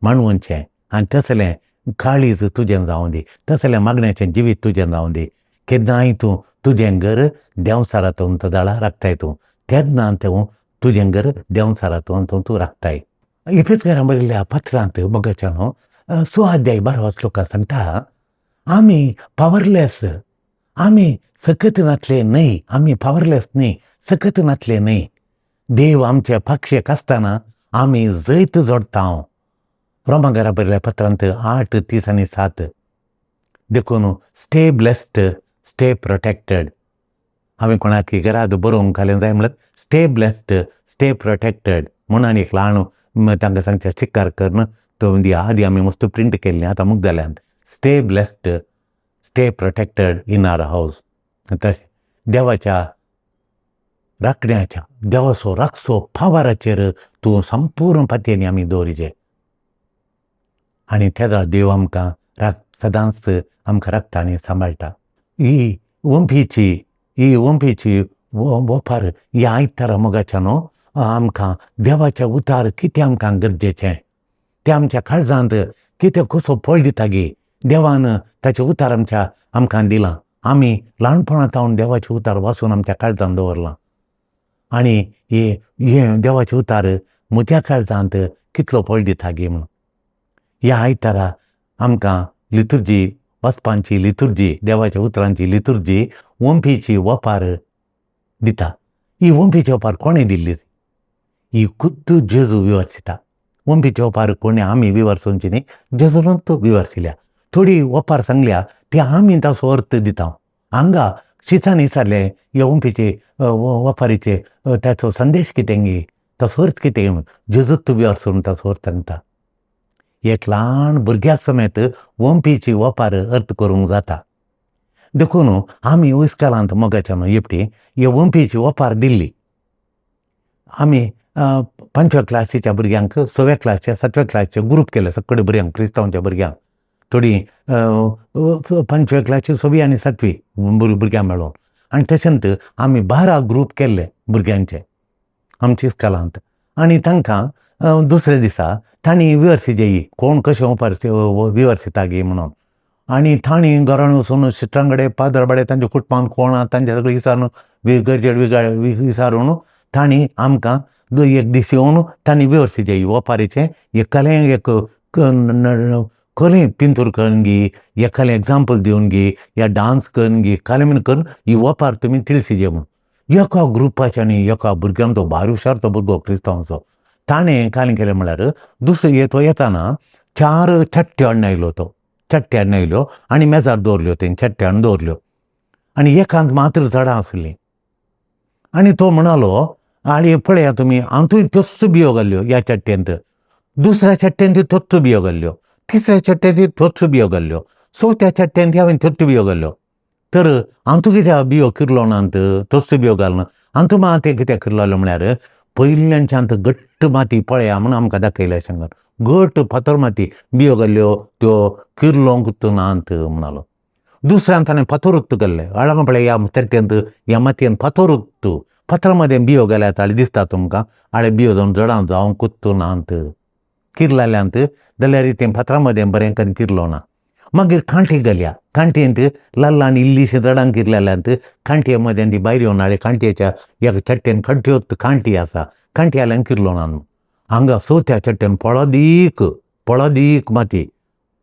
मांडवचें आनी तसलें काळीज तुजें जावं दी, तसलें मागण्याचें जिवीत तुजें जावं दी. केन्नाय तूं तुजें घर देंवचारातून तदाळा राखताय तूं, तेन्ना तूं तुजें घर देंवचारातून तूं राखताय. इफेसकारां बरयल्ल्या पत्रांत मोगाच्या न्हू 6 अध्याय 12 श्लोकांत सांगता, आमी पावरलेस, आमी सकत नातले न्हय, आमी पावरलेस न्हय, सकत नातले न्हय. देव आमच्या पक्षेक आसतना आमी जैत जोडटा. रोमागारा बरयल्ल्या पत्रांत 8:30 आनी 7. देखून स्टे ब्लेस्ड, स्टे प्रोटेक्टेड. हांवें कोणाक घरांत बरोवंक घालें जाय म्हणल्यार स्टे ब्लेस्ड, स्टे प्रोटेक्टेड म्हणून आनी एक ल्हान तांकां सांगचें शिकार करून तो दिया. आदी आमी मस्त प्रिंट केल्लें, आतां मुख जाल्यान stay blessed, stay protected in our house. तशें देवाच्या राखण्याच्या, देवाचो राखचो पावराचेर तूं संपूर्ण पातयेनी आमी दवरिचे. आनी तेदा देव आमकां सदांच आमकां राखता आनी सांबाळटा. ही वंपीची वोपार ह्या आयतारा मोगाच्या न्हू आमकां देवाचें उतार कितें आमकां गरजेचें, तें आमच्या काळजांत कितें कसो फळ दिता गी देवान ताचें उतार आमच्या आमकां दिलां. आमी ल्हानपणांत सावन देवाचें उतार वाचून आमच्या काळजांत दवरलां आनी हे देवाचें उतार म्हज्या काळजांत कितलो फळ दिता गी म्हणून. ह्या आयतारा आमकां लितुर्जी वाचपांची लितुर्जी, देवाच्या उतरांची लितुर्जी वंपीची वपार दिता. ही वंपीची वपार कोणें दिल्ली? ही खुद्द जेजू विवर्सिता. वंपीची वपार कोणें आमी विवर्सोवची न्ही, जेजूनच विवर्सिल्या. थोडी वपार सांगल्या ती आमी ताचो अर्थ दिता. हांगा शिसांनी विचारलें ह्या वंपीचे वपारीचे ताचो संदेश कितें गी, ताचो अर्थ कितें म्हणून जेजूच विवर्सून ताचो अर्थ सांगता. एक ल्हान भुरग्या समेत वंपीची वपार अर्थ करूंक जाता. देखून आमी इस्कालांत मोगाच्या न्हू एकटी हे वंपीची वपार दिल्ली. आमी 5व्या क्लासीच्या भुरग्यांक, 6व्या क्लासच्या, 7व्या क्लासचे ग्रूप केले सगळे भुरग्यांक, क्रिस्तांवच्या भुरग्यांक. थोडीं 5व्या क्लासची 6वी आनी 7वी भुरग्यां मेळोवन. आनी तशेंच आमी 12 ग्रूप केल्ले भुरग्यांचे आमच्या इस्कालांत. आनी तांकां दुसऱ्या दिसा तांणी विवर्सिजेई कोण कशें वपार विवर्सिता गी म्हणून. आनी तांणी घरान वचून सिस्टरां कडेन, फादर बाडे, तांच्या कुटुंबान कोण आहा तांच्या सगळें विचारून गरजेड विचारून तांणी आमकां एक दीस येवन तांणी विवर्सिजेई वपारीचें एकलें एक कलें पिंतूर करून गी, एकलें एग्जाम्पल दिवन गी, या डांस करून गी, कालें बीन करून ही वपार तुमी तिळसिजे म्हणून. एका ग्रुपाच्या आनी एका भुरग्यान, तो भारी हुशार तो भुरगो क्रिस्तांवचो, ताणें कालें केलें म्हळ्यार दुसरो तो येताना 4 चट्ट्यो हाडून आयलो. तो चट्ट्यो हाडून आयल्यो आनी मेजार दवरल्यो, तेणी चट्ट्यो हाडून दवरल्यो आनी एकांत मात्र झाडां आसलीं. आनी तो म्हणालो, आनी पळया तुमी हातूंत त्योच बियो घाल्ल्यो ह्या चट्ट्यांत, दुसऱ्या चट्ट्यांत त्योच बियो घाल्ल्यो, तिसऱ्या चट्ट्यांत त्योच बियो घाल्ल्यो, चवथ्या चट्ट्यांत हांवें त्योच बियो घाल्ल्यो. तर हातूंत कित्याक बियो किरलो नात, त्योच बियो घालना हातूंत मात तें कित्याक किरलो म्हळ्यार पयल्याच्यान घट्ट माती पळया म्हणून आमकां दाखयल्या शंकर, घट फातर माती बियो घाल्ल्यो त्यो किरलोंक नात म्हणालो. दुसऱ्यान ताणें फातरूच घाल्ले, हांगा पळय ह्या चट्ट्यांत ह्या मातयेन फातरूच, फातरा मदें बियो घाल्यात हाळे दिसता तुमकां, हाळे बियो जावन जडां जावंकूच नात, किरलाल्यांत जाल्यार तें फातरा मदें बरें करून किरलो ना. मागीर कांटी घालया, कांटयेंत लाल्लां आनी इल्लीशीं जडां किरलेल्यांत कांटये मदें ती भायर येवन हाळे कांटयेच्या एका चट्ट्यान कांटयोच कांटी आसा, कांटी आल्यान किरलो ना. हांगा चवथ्या चट्ट्यान पळदीक पळदीक माती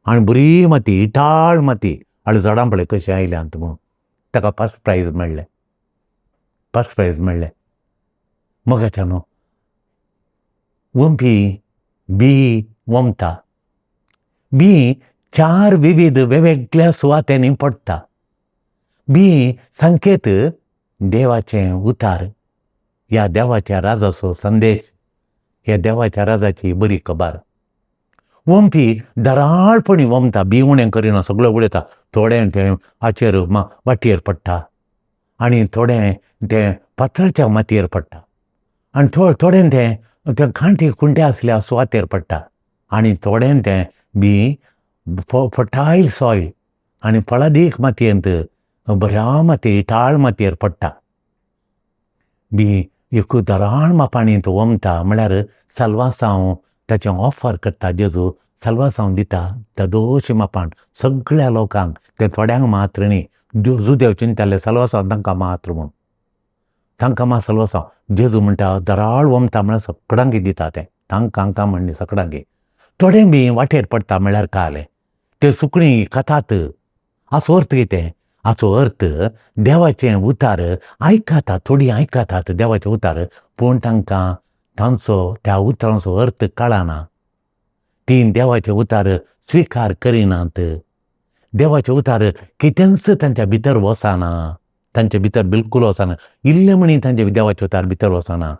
आनी बरी माती, इटाळ माती, हाळे झाडां पळय कशीं आयल्यांत म्हणून ताका फर्स्ट प्रायज मेळ्ळें, फर्स्ट प्रायज मेळ्ळें. मोगाच्या न्हू वंपी बी वमता. बीं चार विविध वेगवेगळ्या सुवातेंनी पडटा. बीं संकेत देवाचें उतार, ह्या देवाच्या राजाचो संदेश, ह्या देवाच्या राजाची बरी खबर. वमपी दराळपणी वमता, बीं उणें करिना, सगळें उडयता. थोडें तें हाचेर वाटयेर पडटा आनी थोडें तें फातराच्या मातयेर पडटा आनी थोडें तें तें कांटे खुंटे आसल्या सुवातेर पडटा आनी थोडें तें बीं फर्टायल सॉयल आनी फळादीक मातयेंत, बऱ्या मातयेर, इटाळ मातयेर पडटा. बीं एक दराळ मापाणींत वमता म्हळ्यार साल्वासांव ताचें ऑफर करता जेजू, साल्वासांव दिता दोशी मापान सगळ्या लोकांक, तें थोड्यांक मात्र न्ही. जुदेव चिंताले साल्वासांव तांकां मात्र म्हूण, तांकां मात साल्वासांव. जेजू म्हणटा दराळ वमता म्हळ्यार सगळ्यांक दिता तें, तांकां हांकां म्हण न्ही, सगळ्यांक. थोडें बीं वाटेर पडटा म्हळ्यार कालें तें सुकणीं खातात. हाचो अर्थ कितें? हाचो अर्थ देवाचें उतार आयकतात, थोडीं आयकतात देवाचें उतार, पूण तांकां तांचो त्या उतरांचो अर्थ कळना. तीं देवाचें उतार स्विकार करिनात. देवाचें उतार कितेंच तांच्या भितर वचना, तांच्या भितर बिलकूल वचना, इल्लें म्हणी तांच्या देवाचें उतार भितर वचना.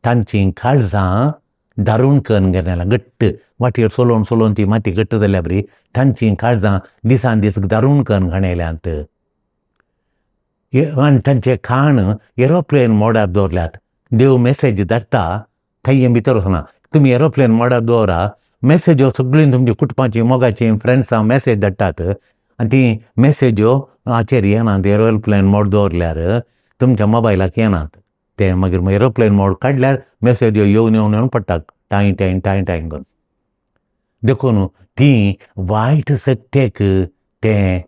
तांचीं काळजां दारून करून गेल्या घट्ट, वाटेर सोलोवन सोलोवन ती माती घट्ट जाल्या बरी तांचीं काळजां दिसान दीस दारून करून घाणयल्यांत. आनी तांचे खाण एरोप्लेन मोडार दवरल्यात. देव मॅसेज धाडटा, कांय भितर वचना. तुमी एरोप्लेन मोडार दवरा, मॅसेज्यो सगळीं तुमची कुटुंबाची, मोगाची, फ्रेंड्सां मॅसेज धाडटात आनी ती मॅसेज्यो हाचेर येनात. एरोप्लेन मोड दवरल्यार तुमच्या मोबायलाक येनात ते. मागीर एरोप्लेन मोड काडल्यार मॅसेज्यो येवन येवन येवन पडटात, टांय टांय टांय टांय करून. देखून ती वायट शक्तेक तें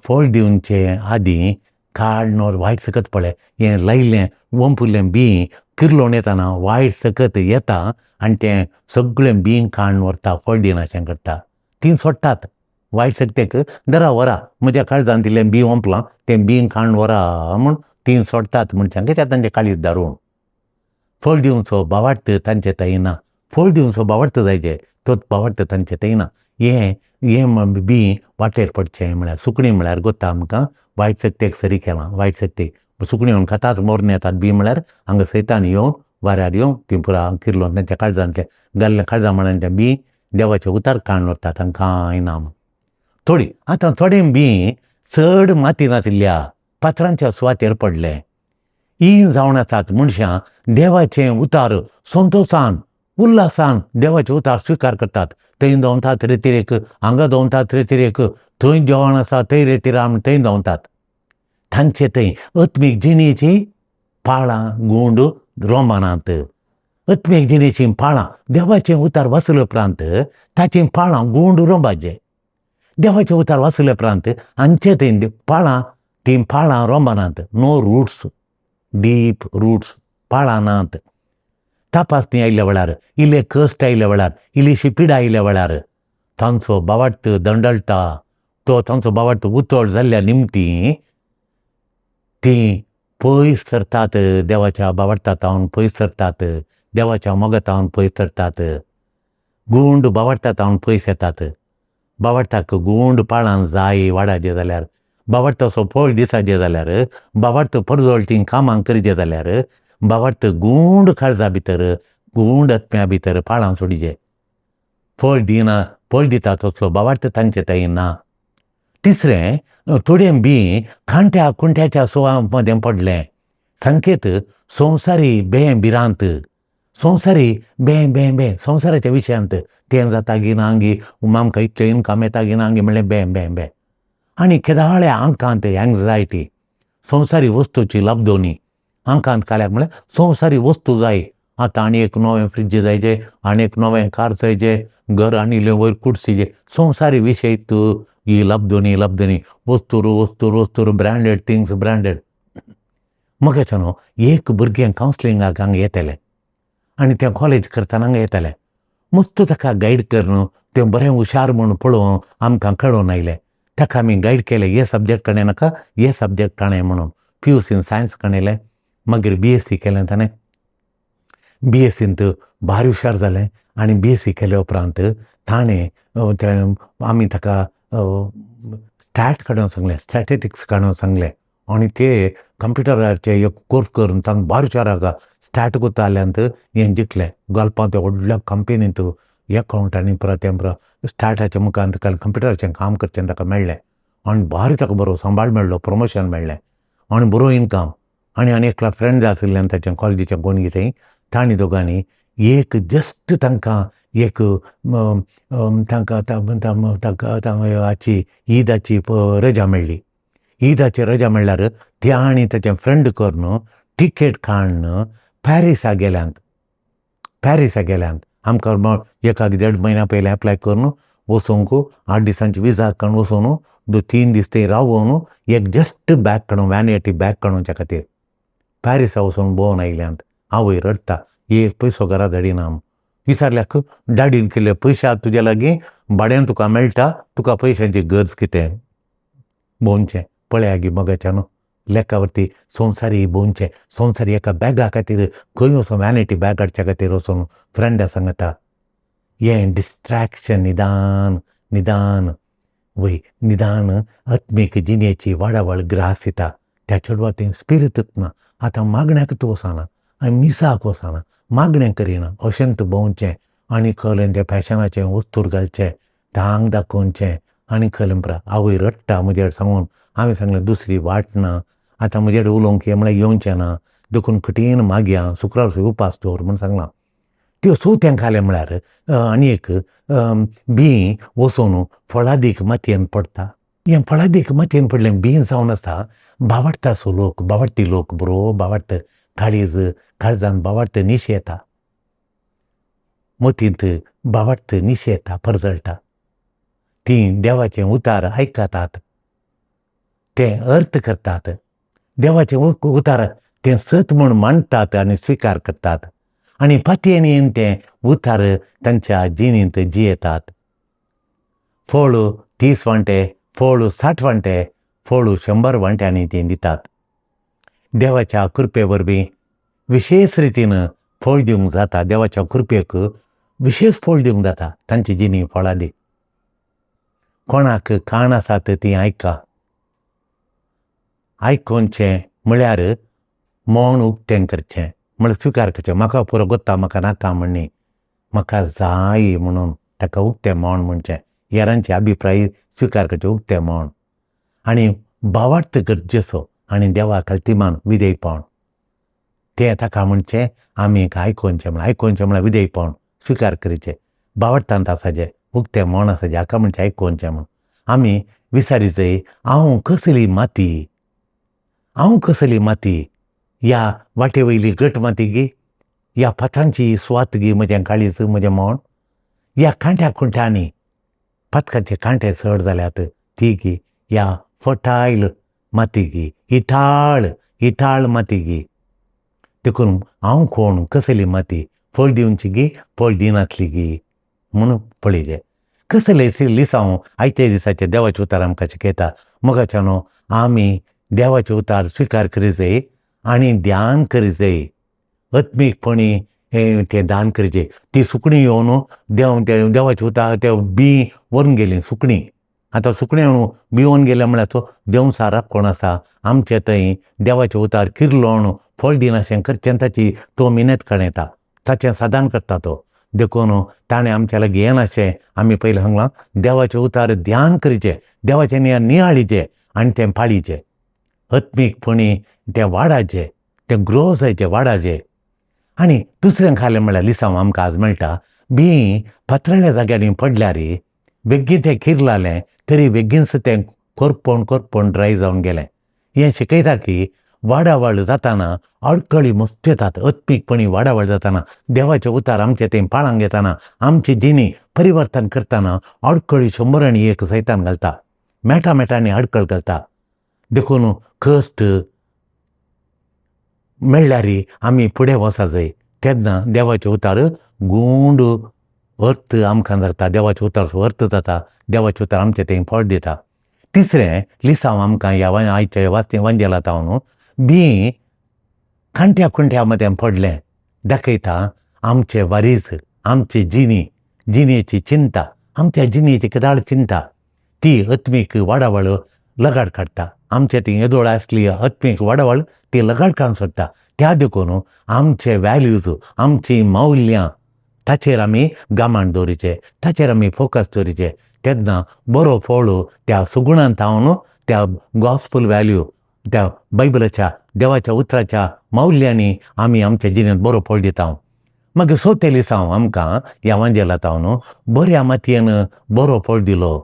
फळ दिवचे आदीं काडून वायट सकत पळय हें लायिल्लें वंपुल्लें बीं किर्लोन येताना वायट सकत येता आनी तें सगळें बीं काडून व्हरता, फळ दिनाशें करता. तीं सोडटात वायट शक्तेक, धरा व्हरा म्हज्या काळजान दिल्लें बीं वंपलां तें बीं काडून व्हरा म्हूण तीं सोडटात मनशांक, कित्याक तांचें काळीज दारून. फळ दिवचो भावार्थ तांचे थंय ना. फळ दिवचो भावार्थ जायचे, तो भावार्थ तांचे थंय ना. हें हें बीं वाटेर पडचें म्हळ्यार सुकणीं म्हळ्यार गोत्ता आमकां वायट शक्तेक सरी केलां. वायट शक्तेक सुकणीं येवन खातात, मोरून येतात बीं म्हळ्यार हांगा सैतान येवन वाऱ्यार येवन तीं पुरा किर्लोन तांच्या काळजांतलें घाल्लें काळजां म्हळ्यार बीं देवाचें उतार काडून व्हरता, तांकां कांय ना. थोडीं आतां थोडें बीं चड माती नाशिल्ल्या फातरांच्या सुवातेर पडलें. हीं जावन आसात मनशां देवाचें उतार संतोशान उल्हासान देवाचें उतार स्विकार करतात. थंय धांवतात रेतिरेक, हांगा धांवतात रेतिरेक, थंय जेवण आसा थंय रेतिरा आमी थंय धांवतात. तांचे थंय आत्मीक जिणेचीं पाळां गुंड रोमानात. आत्मीक जिणेचीं पाळां देवाचें उतार वाचले उपरांत ताचीं पाळां गुंड रोंबाचें. देवाचें उतार वाचले उपरांत हांचे थंय पाळां, तीं पाळां रोंबानात. नो रुट्स, डीप रुट्स, पाळां नात. तपासणी आयिल्ल्या वेळार, इल्ले कश्ट आयिल्ल्या वेळार, इल्लीशी पिडा आयिल्ल्या वेळार तांचो भावार्थ दंडळटा. तो तांचो भावार्थ उतळ जाल्ल्या निमतीं तीं पयस सरतात, देवाच्या भावार्था तावन पयस सरतात, देवाच्या मोगा तावन पयस सरतात, गुंड भावार्था तावन पयस येतात. भावार्थाक गुंड पाळां जाय वाडाचें जाल्यार, भावार्थाचो फळ दिसाचें जाल्यार, भावार्थ परजळटीं कामां करचें जाल्यार भावार्थ गुंड काळजा भितर, गुंड आत्म्या भितर पाळां सोडीचे. फळ दिना, फळ दिता तसलो भावार्थ तांचे थंय ना. तिसरें, थोडें बीं कांट्या कुंट्याच्या सुवा मदें पडलें. संकेत संवसारी बें भिरांत, संवसारी बें बें बें संवसाराच्या विशयांत तें जाता गी ना गी, आमकां इतलें इनकम येता गी ना गी म्हणलें बें बें बें. आनी केदाळ्या आंकांत एंग्जायटी, संवसारी वस्तूची लब्दोनी. आंकांत काल्याक म्हळ्यार संवसारी वस्तू जाय. आतां आनी एक नवें फ्रिज जायचें, आनी एक नवें कार जायचें, घर आनी इल्लें वयर कुडसीचें. संवसारी विशय तूं ही लब्दोनी लब्दोनी वस्तूर वस्तूर वस्तूर ब्रँडेड थिंग्स ब्रँडेड. मगाच्या न्हू एक भुरगें कावन्सिलिंगाक हांगा येतलें आनी तें कॉलेज करतना हांगा येतलें. मस्त ताका गायड करून तें बरें हुशार म्हूण पळोवन आमकां कळोवन आयलें. ताका आमी गायड केलें, हे सब्जॅक्ट कडेन नाका, हे सब्जॅक्ट काणय म्हणून. पी यू सीन सायन्स कणयलें, मागीर बी एस सी केलें ताणें. बी एसींत भारी हुशार जालें आनी बी एसी केले उपरांत ताणें तें आमी ताका स्टॅट काडूंक सांगलें, स्टॅटिस्टिक्स काडूंक सांगलें आनी ते कंप्युटराचे एक कोर्स करून तांकां भारी हुशार आसा. स्टॅट कोत्ताल्यांत हें जिखलें गल्फांत व्हडल्या कंपनींत एकावंट आनी परत तें स्टॅटाच्या मुखार ताका कंप्युटराचें काम करचें ताका मेळ्ळें आनी भारी ताका बरो सांबाळ मेळ्ळो, प्रमोशन मेळ्ळें आनी बरो इनकम. आनी आनी एकलो फ्रेंड जाय आशिल्लें ताचें कॉलेजीचें कोण कितें, तांणी दोगांनी एक जस्ट तांकां एक तांकां तांकां हाची ईदाची रजा मेळ्ळी. ईदाची रजा मेळ्ळ्यार ते आनी ताचें फ्रेंड करून टिकेट काडून पॅरिसा गेल्यांत. पॅरिसा गेल्यांत आमकां एका देड म्हयन्या पयलीं एप्लाय करून वचूंक 8 दिसांची विजा काडून वचून 2-3 दीस थंय रावून एक जस्ट बॅग काडून वॅनिटी बॅग काडूच्या खातीर पॅरिसा वचून भोंवन आयल्यांत. आवय रडटा, एक पयसो घरा धाडिना. विचारल्याक डॅडीन केल्ले पयशे आसा तुज्या लागीं, भाड्यान तुका मेळटा, तुका पयशांची गरज कितें? भोंवचें पळया गे मोगाच्यान लेखावरती संवसारी भोंवचें, संवसारी एका बॅगा खातीर खंय वचून वॅनिटी बॅग हाडच्या खातीर वचून फ्रेंडा सांगता. हें डिस्ट्रॅक्शन निदान निदान वय निदान आत्मीक जिणेची वाडावळ ग्रास दिता. त्या चेडवा थंय स्पिरितूच ना, आतां मागण्याकूच वचना आनी मिसाक वचना, मागणें करिना, अशेंच भोंवचें आनी कळ्ळें तें फॅशनाचें वस्तूर घालचें, आंग दाखोवचें आनी कळ्ळें पळय आवय रडटा म्हजेर सांगून. हांवें सांगलें दुसरी वाट ना, आतां म्हजे कडेन उलोवंक हें म्हळ्यार येवचें ना, देखून कठीण मागया शुक्रार उपास दवर म्हूण सांगलां. त्यो चवथ्यां खालें म्हळ्यार आनी एक बीं वचून फळादीक मातयेन पडटा. हें फळादीक मातयेन पडलें बीं जावन आसा बावडटा सो लोक, बावडटी लोक बरो बावडटा, काळीज काळजान बावडटा निशेता येता, मतींत बावडटा निशेता परजळटा. तीं देवाचें उतार आयकतात, तें अर्थ करतात, देवाचें उतार तें सत म्हूण मानतात आनी स्विकार करतात आनी पातयेन येवन तें उतार तांच्या जिणेंत जियेतात. फळ 30 वांटे, फळ 60 वांटे, फळ 100 वांट्यांनी तीं दितात. देवाच्या कृपे वरवीं विशेश रितीन फळ दिवंक जाता. देवाच्या कृपेक विशेश फळ दिवंक जाता. तांची जिणी फळादी. कोणाक कान आसात तीं आयका. आयकोवचें म्हळ्यार मौन उक्तें करचें, म्हळ्यार स्विकार करचें. म्हाका पुरो गोत्ता, म्हाका नाका म्हणणी, म्हाका जाय म्हणून ताका उक्तें मौन म्हणचें. हेरांचे अभिप्राय स्विकार करचें, उक्तें मौन आनी भावार्थ गरजेचो आनी देवा खालतीमान विधेयपण तें ताका म्हणचें आमी आयकोवचें म्हळ्यार आयकोवचें म्हळ्यार विधेयपण स्विकार करचें, भावार्थांत आसाचें, उक्तें मौन आसाचें, हाका म्हणचें आयकोवचें म्हूण. आमी विचारीचें हांव कसली माती, हांव कसली माती, ह्या वाटे वयली घट माती गी, ह्या फातरांची सुवात गी म्हजें काळीज म्हजें मौन, ह्या कांट्या खुंट्यांनी पातकाचे कांटे चड जाल्यात ती गी, ह्या फर्टायल माती गी, इटाळ इटाळ माती गी. देखून हांव कोण, कसली माती, फळ दिवची गी, फळ दिनातली गी म्हणून पळयचें. कसले लिसांव आयच्या दिसाचें देवाचें उतार आमकां शिकयता. मोगाच्यानो आमी देवाचें उतार स्विकार करीत आनी ध्यान करीत, आत्मीकपणी हें तें दान करचें. ती सुकणीं येवन देव देवाचें उतार ते बीं व्हरून गेलीं सुकणीं. आतां सुकणीं येवन बीं व्हरून गेलें म्हळ्यार तो देंवचार कोण आसा आमचे थंय देवाचें उतार किर्लोवन फळ दिनाशें करचें ताची तो मिनेत काडयता, ताचें साधन करता तो. देखून ताणें आमच्या लागीं येनाशें आमी पयलीं सांगलां, देवाचें उतार ध्यान करचें, देवाचें नियाळीचें आनी तें पाळीचें, आत्मीकपणी तें वाडाचें, तें ग्रो जायचें, वाडाचें. आनी दुसरें खालें म्हळ्यार लिसांव आमकां आज मेळटा, बीं फातराळ्या जाग्यांनी पडल्यार बेगीन तें किर्लालें तरी बेगीनच तें कोरपोण कोरपोण ड्राय जावन गेलें. हें शिकयता की वाडावळ जाताना अडकळी मस्त येतात. आत्मीकपणी वाडावळ जाताना देवाचें उतार आमचें तें पाळांक येताना आमची जिणी परिवर्तन करतना अडकळी 101 सैतान घालता, मेटा मेटांनी अडकळ घालता. देखून कश्ट मेळ्ळ्यार आमी फुडें वचा जाय. तेन्ना देवाचें उतार गूंड अर्थ आमकां जाता, देवाचें उतार अर्थ जाता, देवाचें उतार आमचें तें फळ दिता. तिसरें लिसांव आमकां ह्या आयच्या वांजेला जावन बीं कांट्या खुंट्या मदें पडलें. दाखयता आमचे वारीस, आमची जिणी, जिणेची चिंता, आमच्या जिणेची कदाळ चिंता ती आत्मीक वाडावळ लगाड काडटा. आमचे ती येदोळ आसली आत्मीक वाडावळ ती लगाड काडूंक सोदता. त्या देखून आमचे वॅल्यूज, आमची मौल्यां ताचेर आमी गमान दवरिचे, ताचेर आमी फोकस दवरिचे. तेन्ना बरो फळ त्या सुगुणांत हांव त्या गॉस्पल वॅल्यू, त्या बायबलाच्या देवाच्या उतराच्या मौल्यांनी आमी आमच्या जिणेंत बरो फळ दिता. मागीर सोते लिसांव आमकां ह्या वांजेलांत हांव बऱ्या मातयेन बरो फळ दिलो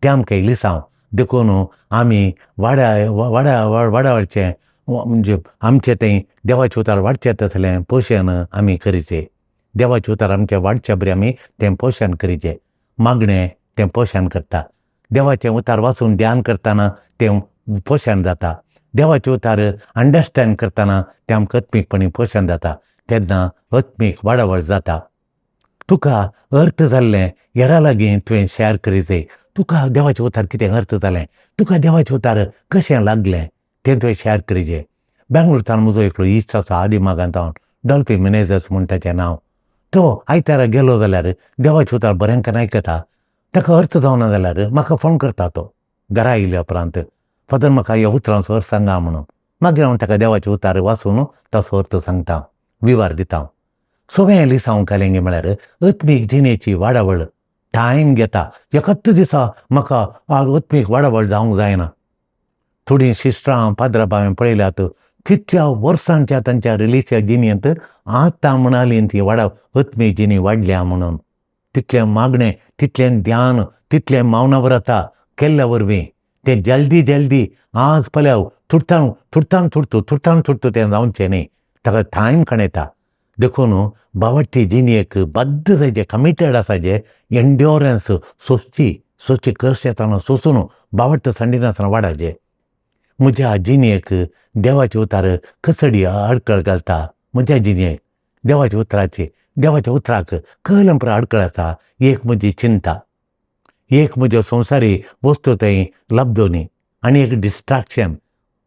तें आमकां लिसांव. देखून आमी वाड्या वाड्या वाडावळचें म्हणजे आमचें तें देवाचें उतार वाडचें तसलें पोशण आमी करीचें. देवाचें उतार आमचें वाडचे बरें आमी तें पोशण करीचें. मागणें तें पोशण करता. देवाचें उतार वाचून ध्यान करतना तें पोशण जाता. देवाचें उतार अंडरस्टँड करतना तें आमकां आत्मीकपणी पोशण जाता. तेन्ना आत्मीक वाडावळ जाता. तुका अर्थ जाल्लें हेरां लागीं तुवें शेअर करीत. तुका देवाचें उतार कितें अर्थ जालें, तुका देवाचें उतार कशें लागलें तें तुवें शेअर करीचें. बेंगलोरच्यान म्हजो एकलो इश्ट आसा आदिमागांत हांव, डॉल्फी मिनेजस म्हूण ताचें नांव. तो आयतारा गेलो जाल्यार देवाचें उतार बऱ्यांकन आयकता. ताका अर्थ जावना जाल्यार म्हाका फोन करता तो घरा आयिल्ल्या उपरांत, फादर म्हाका ह्या उतरांचो अर्थ सांगा म्हणून. मागीर हांव ताका देवाचें उतार वाचून ताचो अर्थ सांगता, विवार दिता. सगळें लिसांव घालें म्हळ्यार आत्मीक जिणेची वाडावळ टायम घेता. एकाच दिसा म्हाका आत्मीक वाडावळ जावंक जायना. थोडीं सिस्टरां पाद्रां हांवें पळयल्यात कितल्या वर्सांच्या तांच्या रिलीजियस जिणेंत आतां म्हणाली ती वाडा आत्मीक जिणी वाडल्या म्हणून. तितलें मागणें, तितलें ध्यान, तितलें मौनव्रता केल्ल्या वरवीं तें जल्दी जल्दी आज पळय तुटतान तुटतान तुटतो तुटतान तुटतो तें जावचें न्ही, ताका टायम काडटा. देखून बावडटी जिणेक बद्द जायचे, कमिटेड आसाचे, एंड्योरन्स सोंसची सोंसची कश्ट येतना सोंसून बावडट सांडिनासतना वाडाचे. म्हज्या जिणेक देवाचे उतार कसडी आडखळ घालता. म्हज्या जिणेक देवाच्या उतराची, देवाच्या उतराक कलम आडखळ आसा. एक म्हजी चिंता, एक म्हज्यो संवसारी वस्तू थंय लब्दोनी, आनी एक डिस्ट्राक्शन.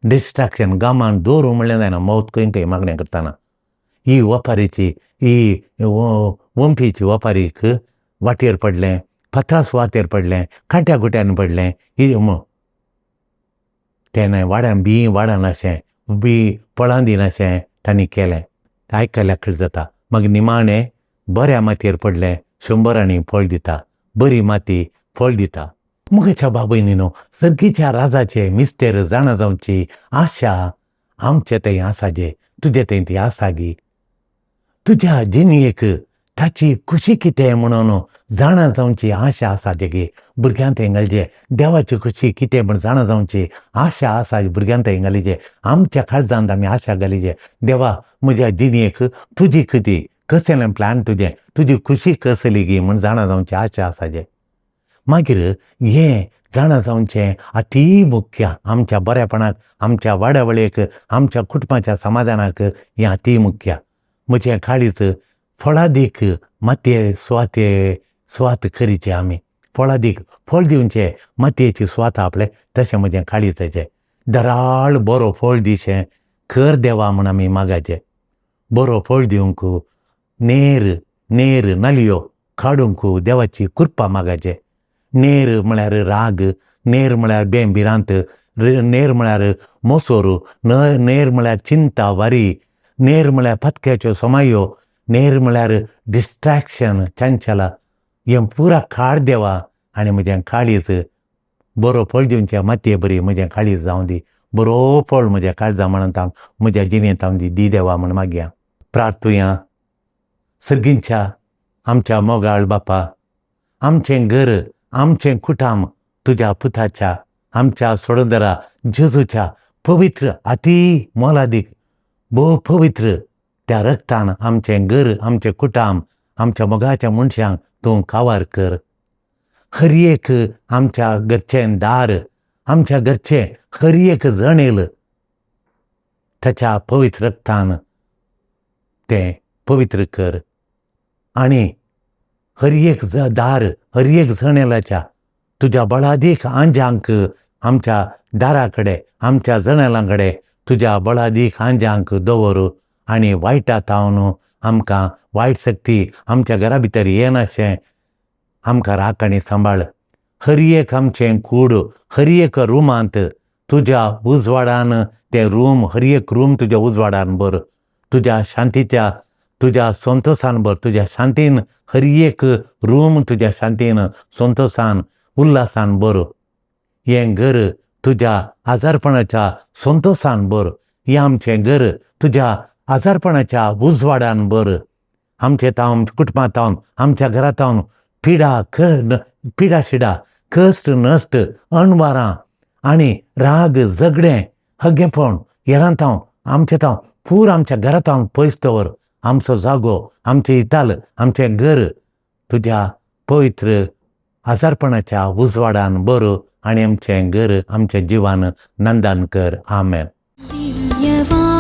डिस्ट्राक्शन गामान दवरूं म्हणलें जायना. मौत खंय खंय मागणें करतना ही वपारीची, ही वंपीची वपारीक वाटेर पडलें, फातरा सुवातेर पडलें, कांट्या कुट्यांनी पडलें. ही तेणें वाड्यान बी वाडनाशें, बी फळां दिनाशें तांणी केलें. आयकल्याक जाता. मागीर निमाणें बऱ्या मातयेर पडलें, शंबरांनी फळ दिता. बरी माती फळ दिता. म्हज्या बाबयनी न्हू, सर्गीच्या राजाचे मिस्तेर जाणा जावची आशा आमचे थंय आसा जे, तुजे थंय ती आसा गी. तुज्या जिणेक ताची खुशी कितें म्हणून जाणा जावची आशा आसा जे भुरग्यां थंय घालचे. देवाची खुशी कितें म्हण जाणा जावची आशा आसा भुरग्यां थंय घालीचे. आमच्या काळजांत आमी आशा घालीचे, देवा म्हज्या जिणेक तुजी कृती कसलें प्लॅन तुजें, तुजी खुशी कसली गी म्हण जाणा जावची आशा आसा जे. मागीर हें जाणा जावचें अती मुख्य आमच्या बरेपणाक, आमच्या वाडावळीक, आमच्या कुटुंबाच्या समाधानाक हें अती मुख्य. म्हजें काळीज फळादीक मातये सुवाते सुवात करीचे. आमी फळादीक फळ दिवचें मातयेची सुवात आपलें, तशें म्हजें काळीजाचें दराळ बरो फळ दिशें कर देवा म्हूण आमी मागाचें. बरो फळ दिवंक नेर नेर नलयो काडूंक देवाची कृपा मागाचें. नेर म्हळ्यार राग, नेर म्हळ्यार बें भिरांत, नेर म्हळ्यार मोसोर, नेर म्हळ्यार चिंता वारी, नेर म्हळ्यार पत्क्याच्यो समायो, नेर म्हळ्यार डिस्ट्रॅक्शन चंचला. हें पुरा काड देवा आनी म्हजें काळीज बरो फळ दिवचें मातये बरी म्हजें काळीज जावं दी. बरो फळ म्हज्या काळजा म्हणत म्हज्या जिणेंत हांव दी देवा म्हण मागया. प्रार्थुया. सर्गींच्या आमच्या मोगाळ बापा, आमचें घर, आमचें कुटाम तुज्या पुताच्या आमच्या सोडंदरा जेजूच्या पवित्र अती मोलादीक भोव पवित्र त्या रक्तान आमचें घर, आमचें कुटाम, आमच्या मोगाच्या मनशांक तूं कावार कर. हर एक आमच्या घरचें दार, आमच्या घरचें हर एक जणेल ताच्या पवित्र रक्तान तें पवित्र कर. आनी हर एक दार, हर एक जणेलाच्या तुज्या बळादीक आंज्यांक आमच्या दारा कडेन, आमच्या जनेलां कडेन तुज्या बळादीक आंज्यांक दवर आनी वायटा तावन आमकां वायट शक्ती आमच्या घरा भितर येनाशें आमकां राख आनी सांबाळ. हर एक आमचें कूड, हर एक रुमांत तुज्या उजवाडान तें रूम, हर एक रूम तुज्या उजवाडान भर. तुज्या शांतीच्या, तुज्या संतोसान भर. तुज्या शांतीन हर एक रूम तुज्या शांतीन, संतोसान, उल्हासान भर. हें घर तुज्या आजारपणाच्या संतोसान भर. हें आमचें घर तुज्या आजारपणाच्या उजवाडान भर. आमचे तावन, कुटुंबा तावन, आमच्या घरा तावन पिडा पिडा शिडा, कश्ट नश्ट, अणवारां आनी राग, झगडें, हगेपण हेरां तावन, आमचे तावन, पूर आमच्या घरा तावन पयस दवर. आमचो जागो, आमचें इताल, आमचें घर तुज्या पवित्र आजारपणाच्या उजवाडान भर आनी आमचें घर आमच्या जिवान नंदन कर. आमेन. दिव्यवाणी.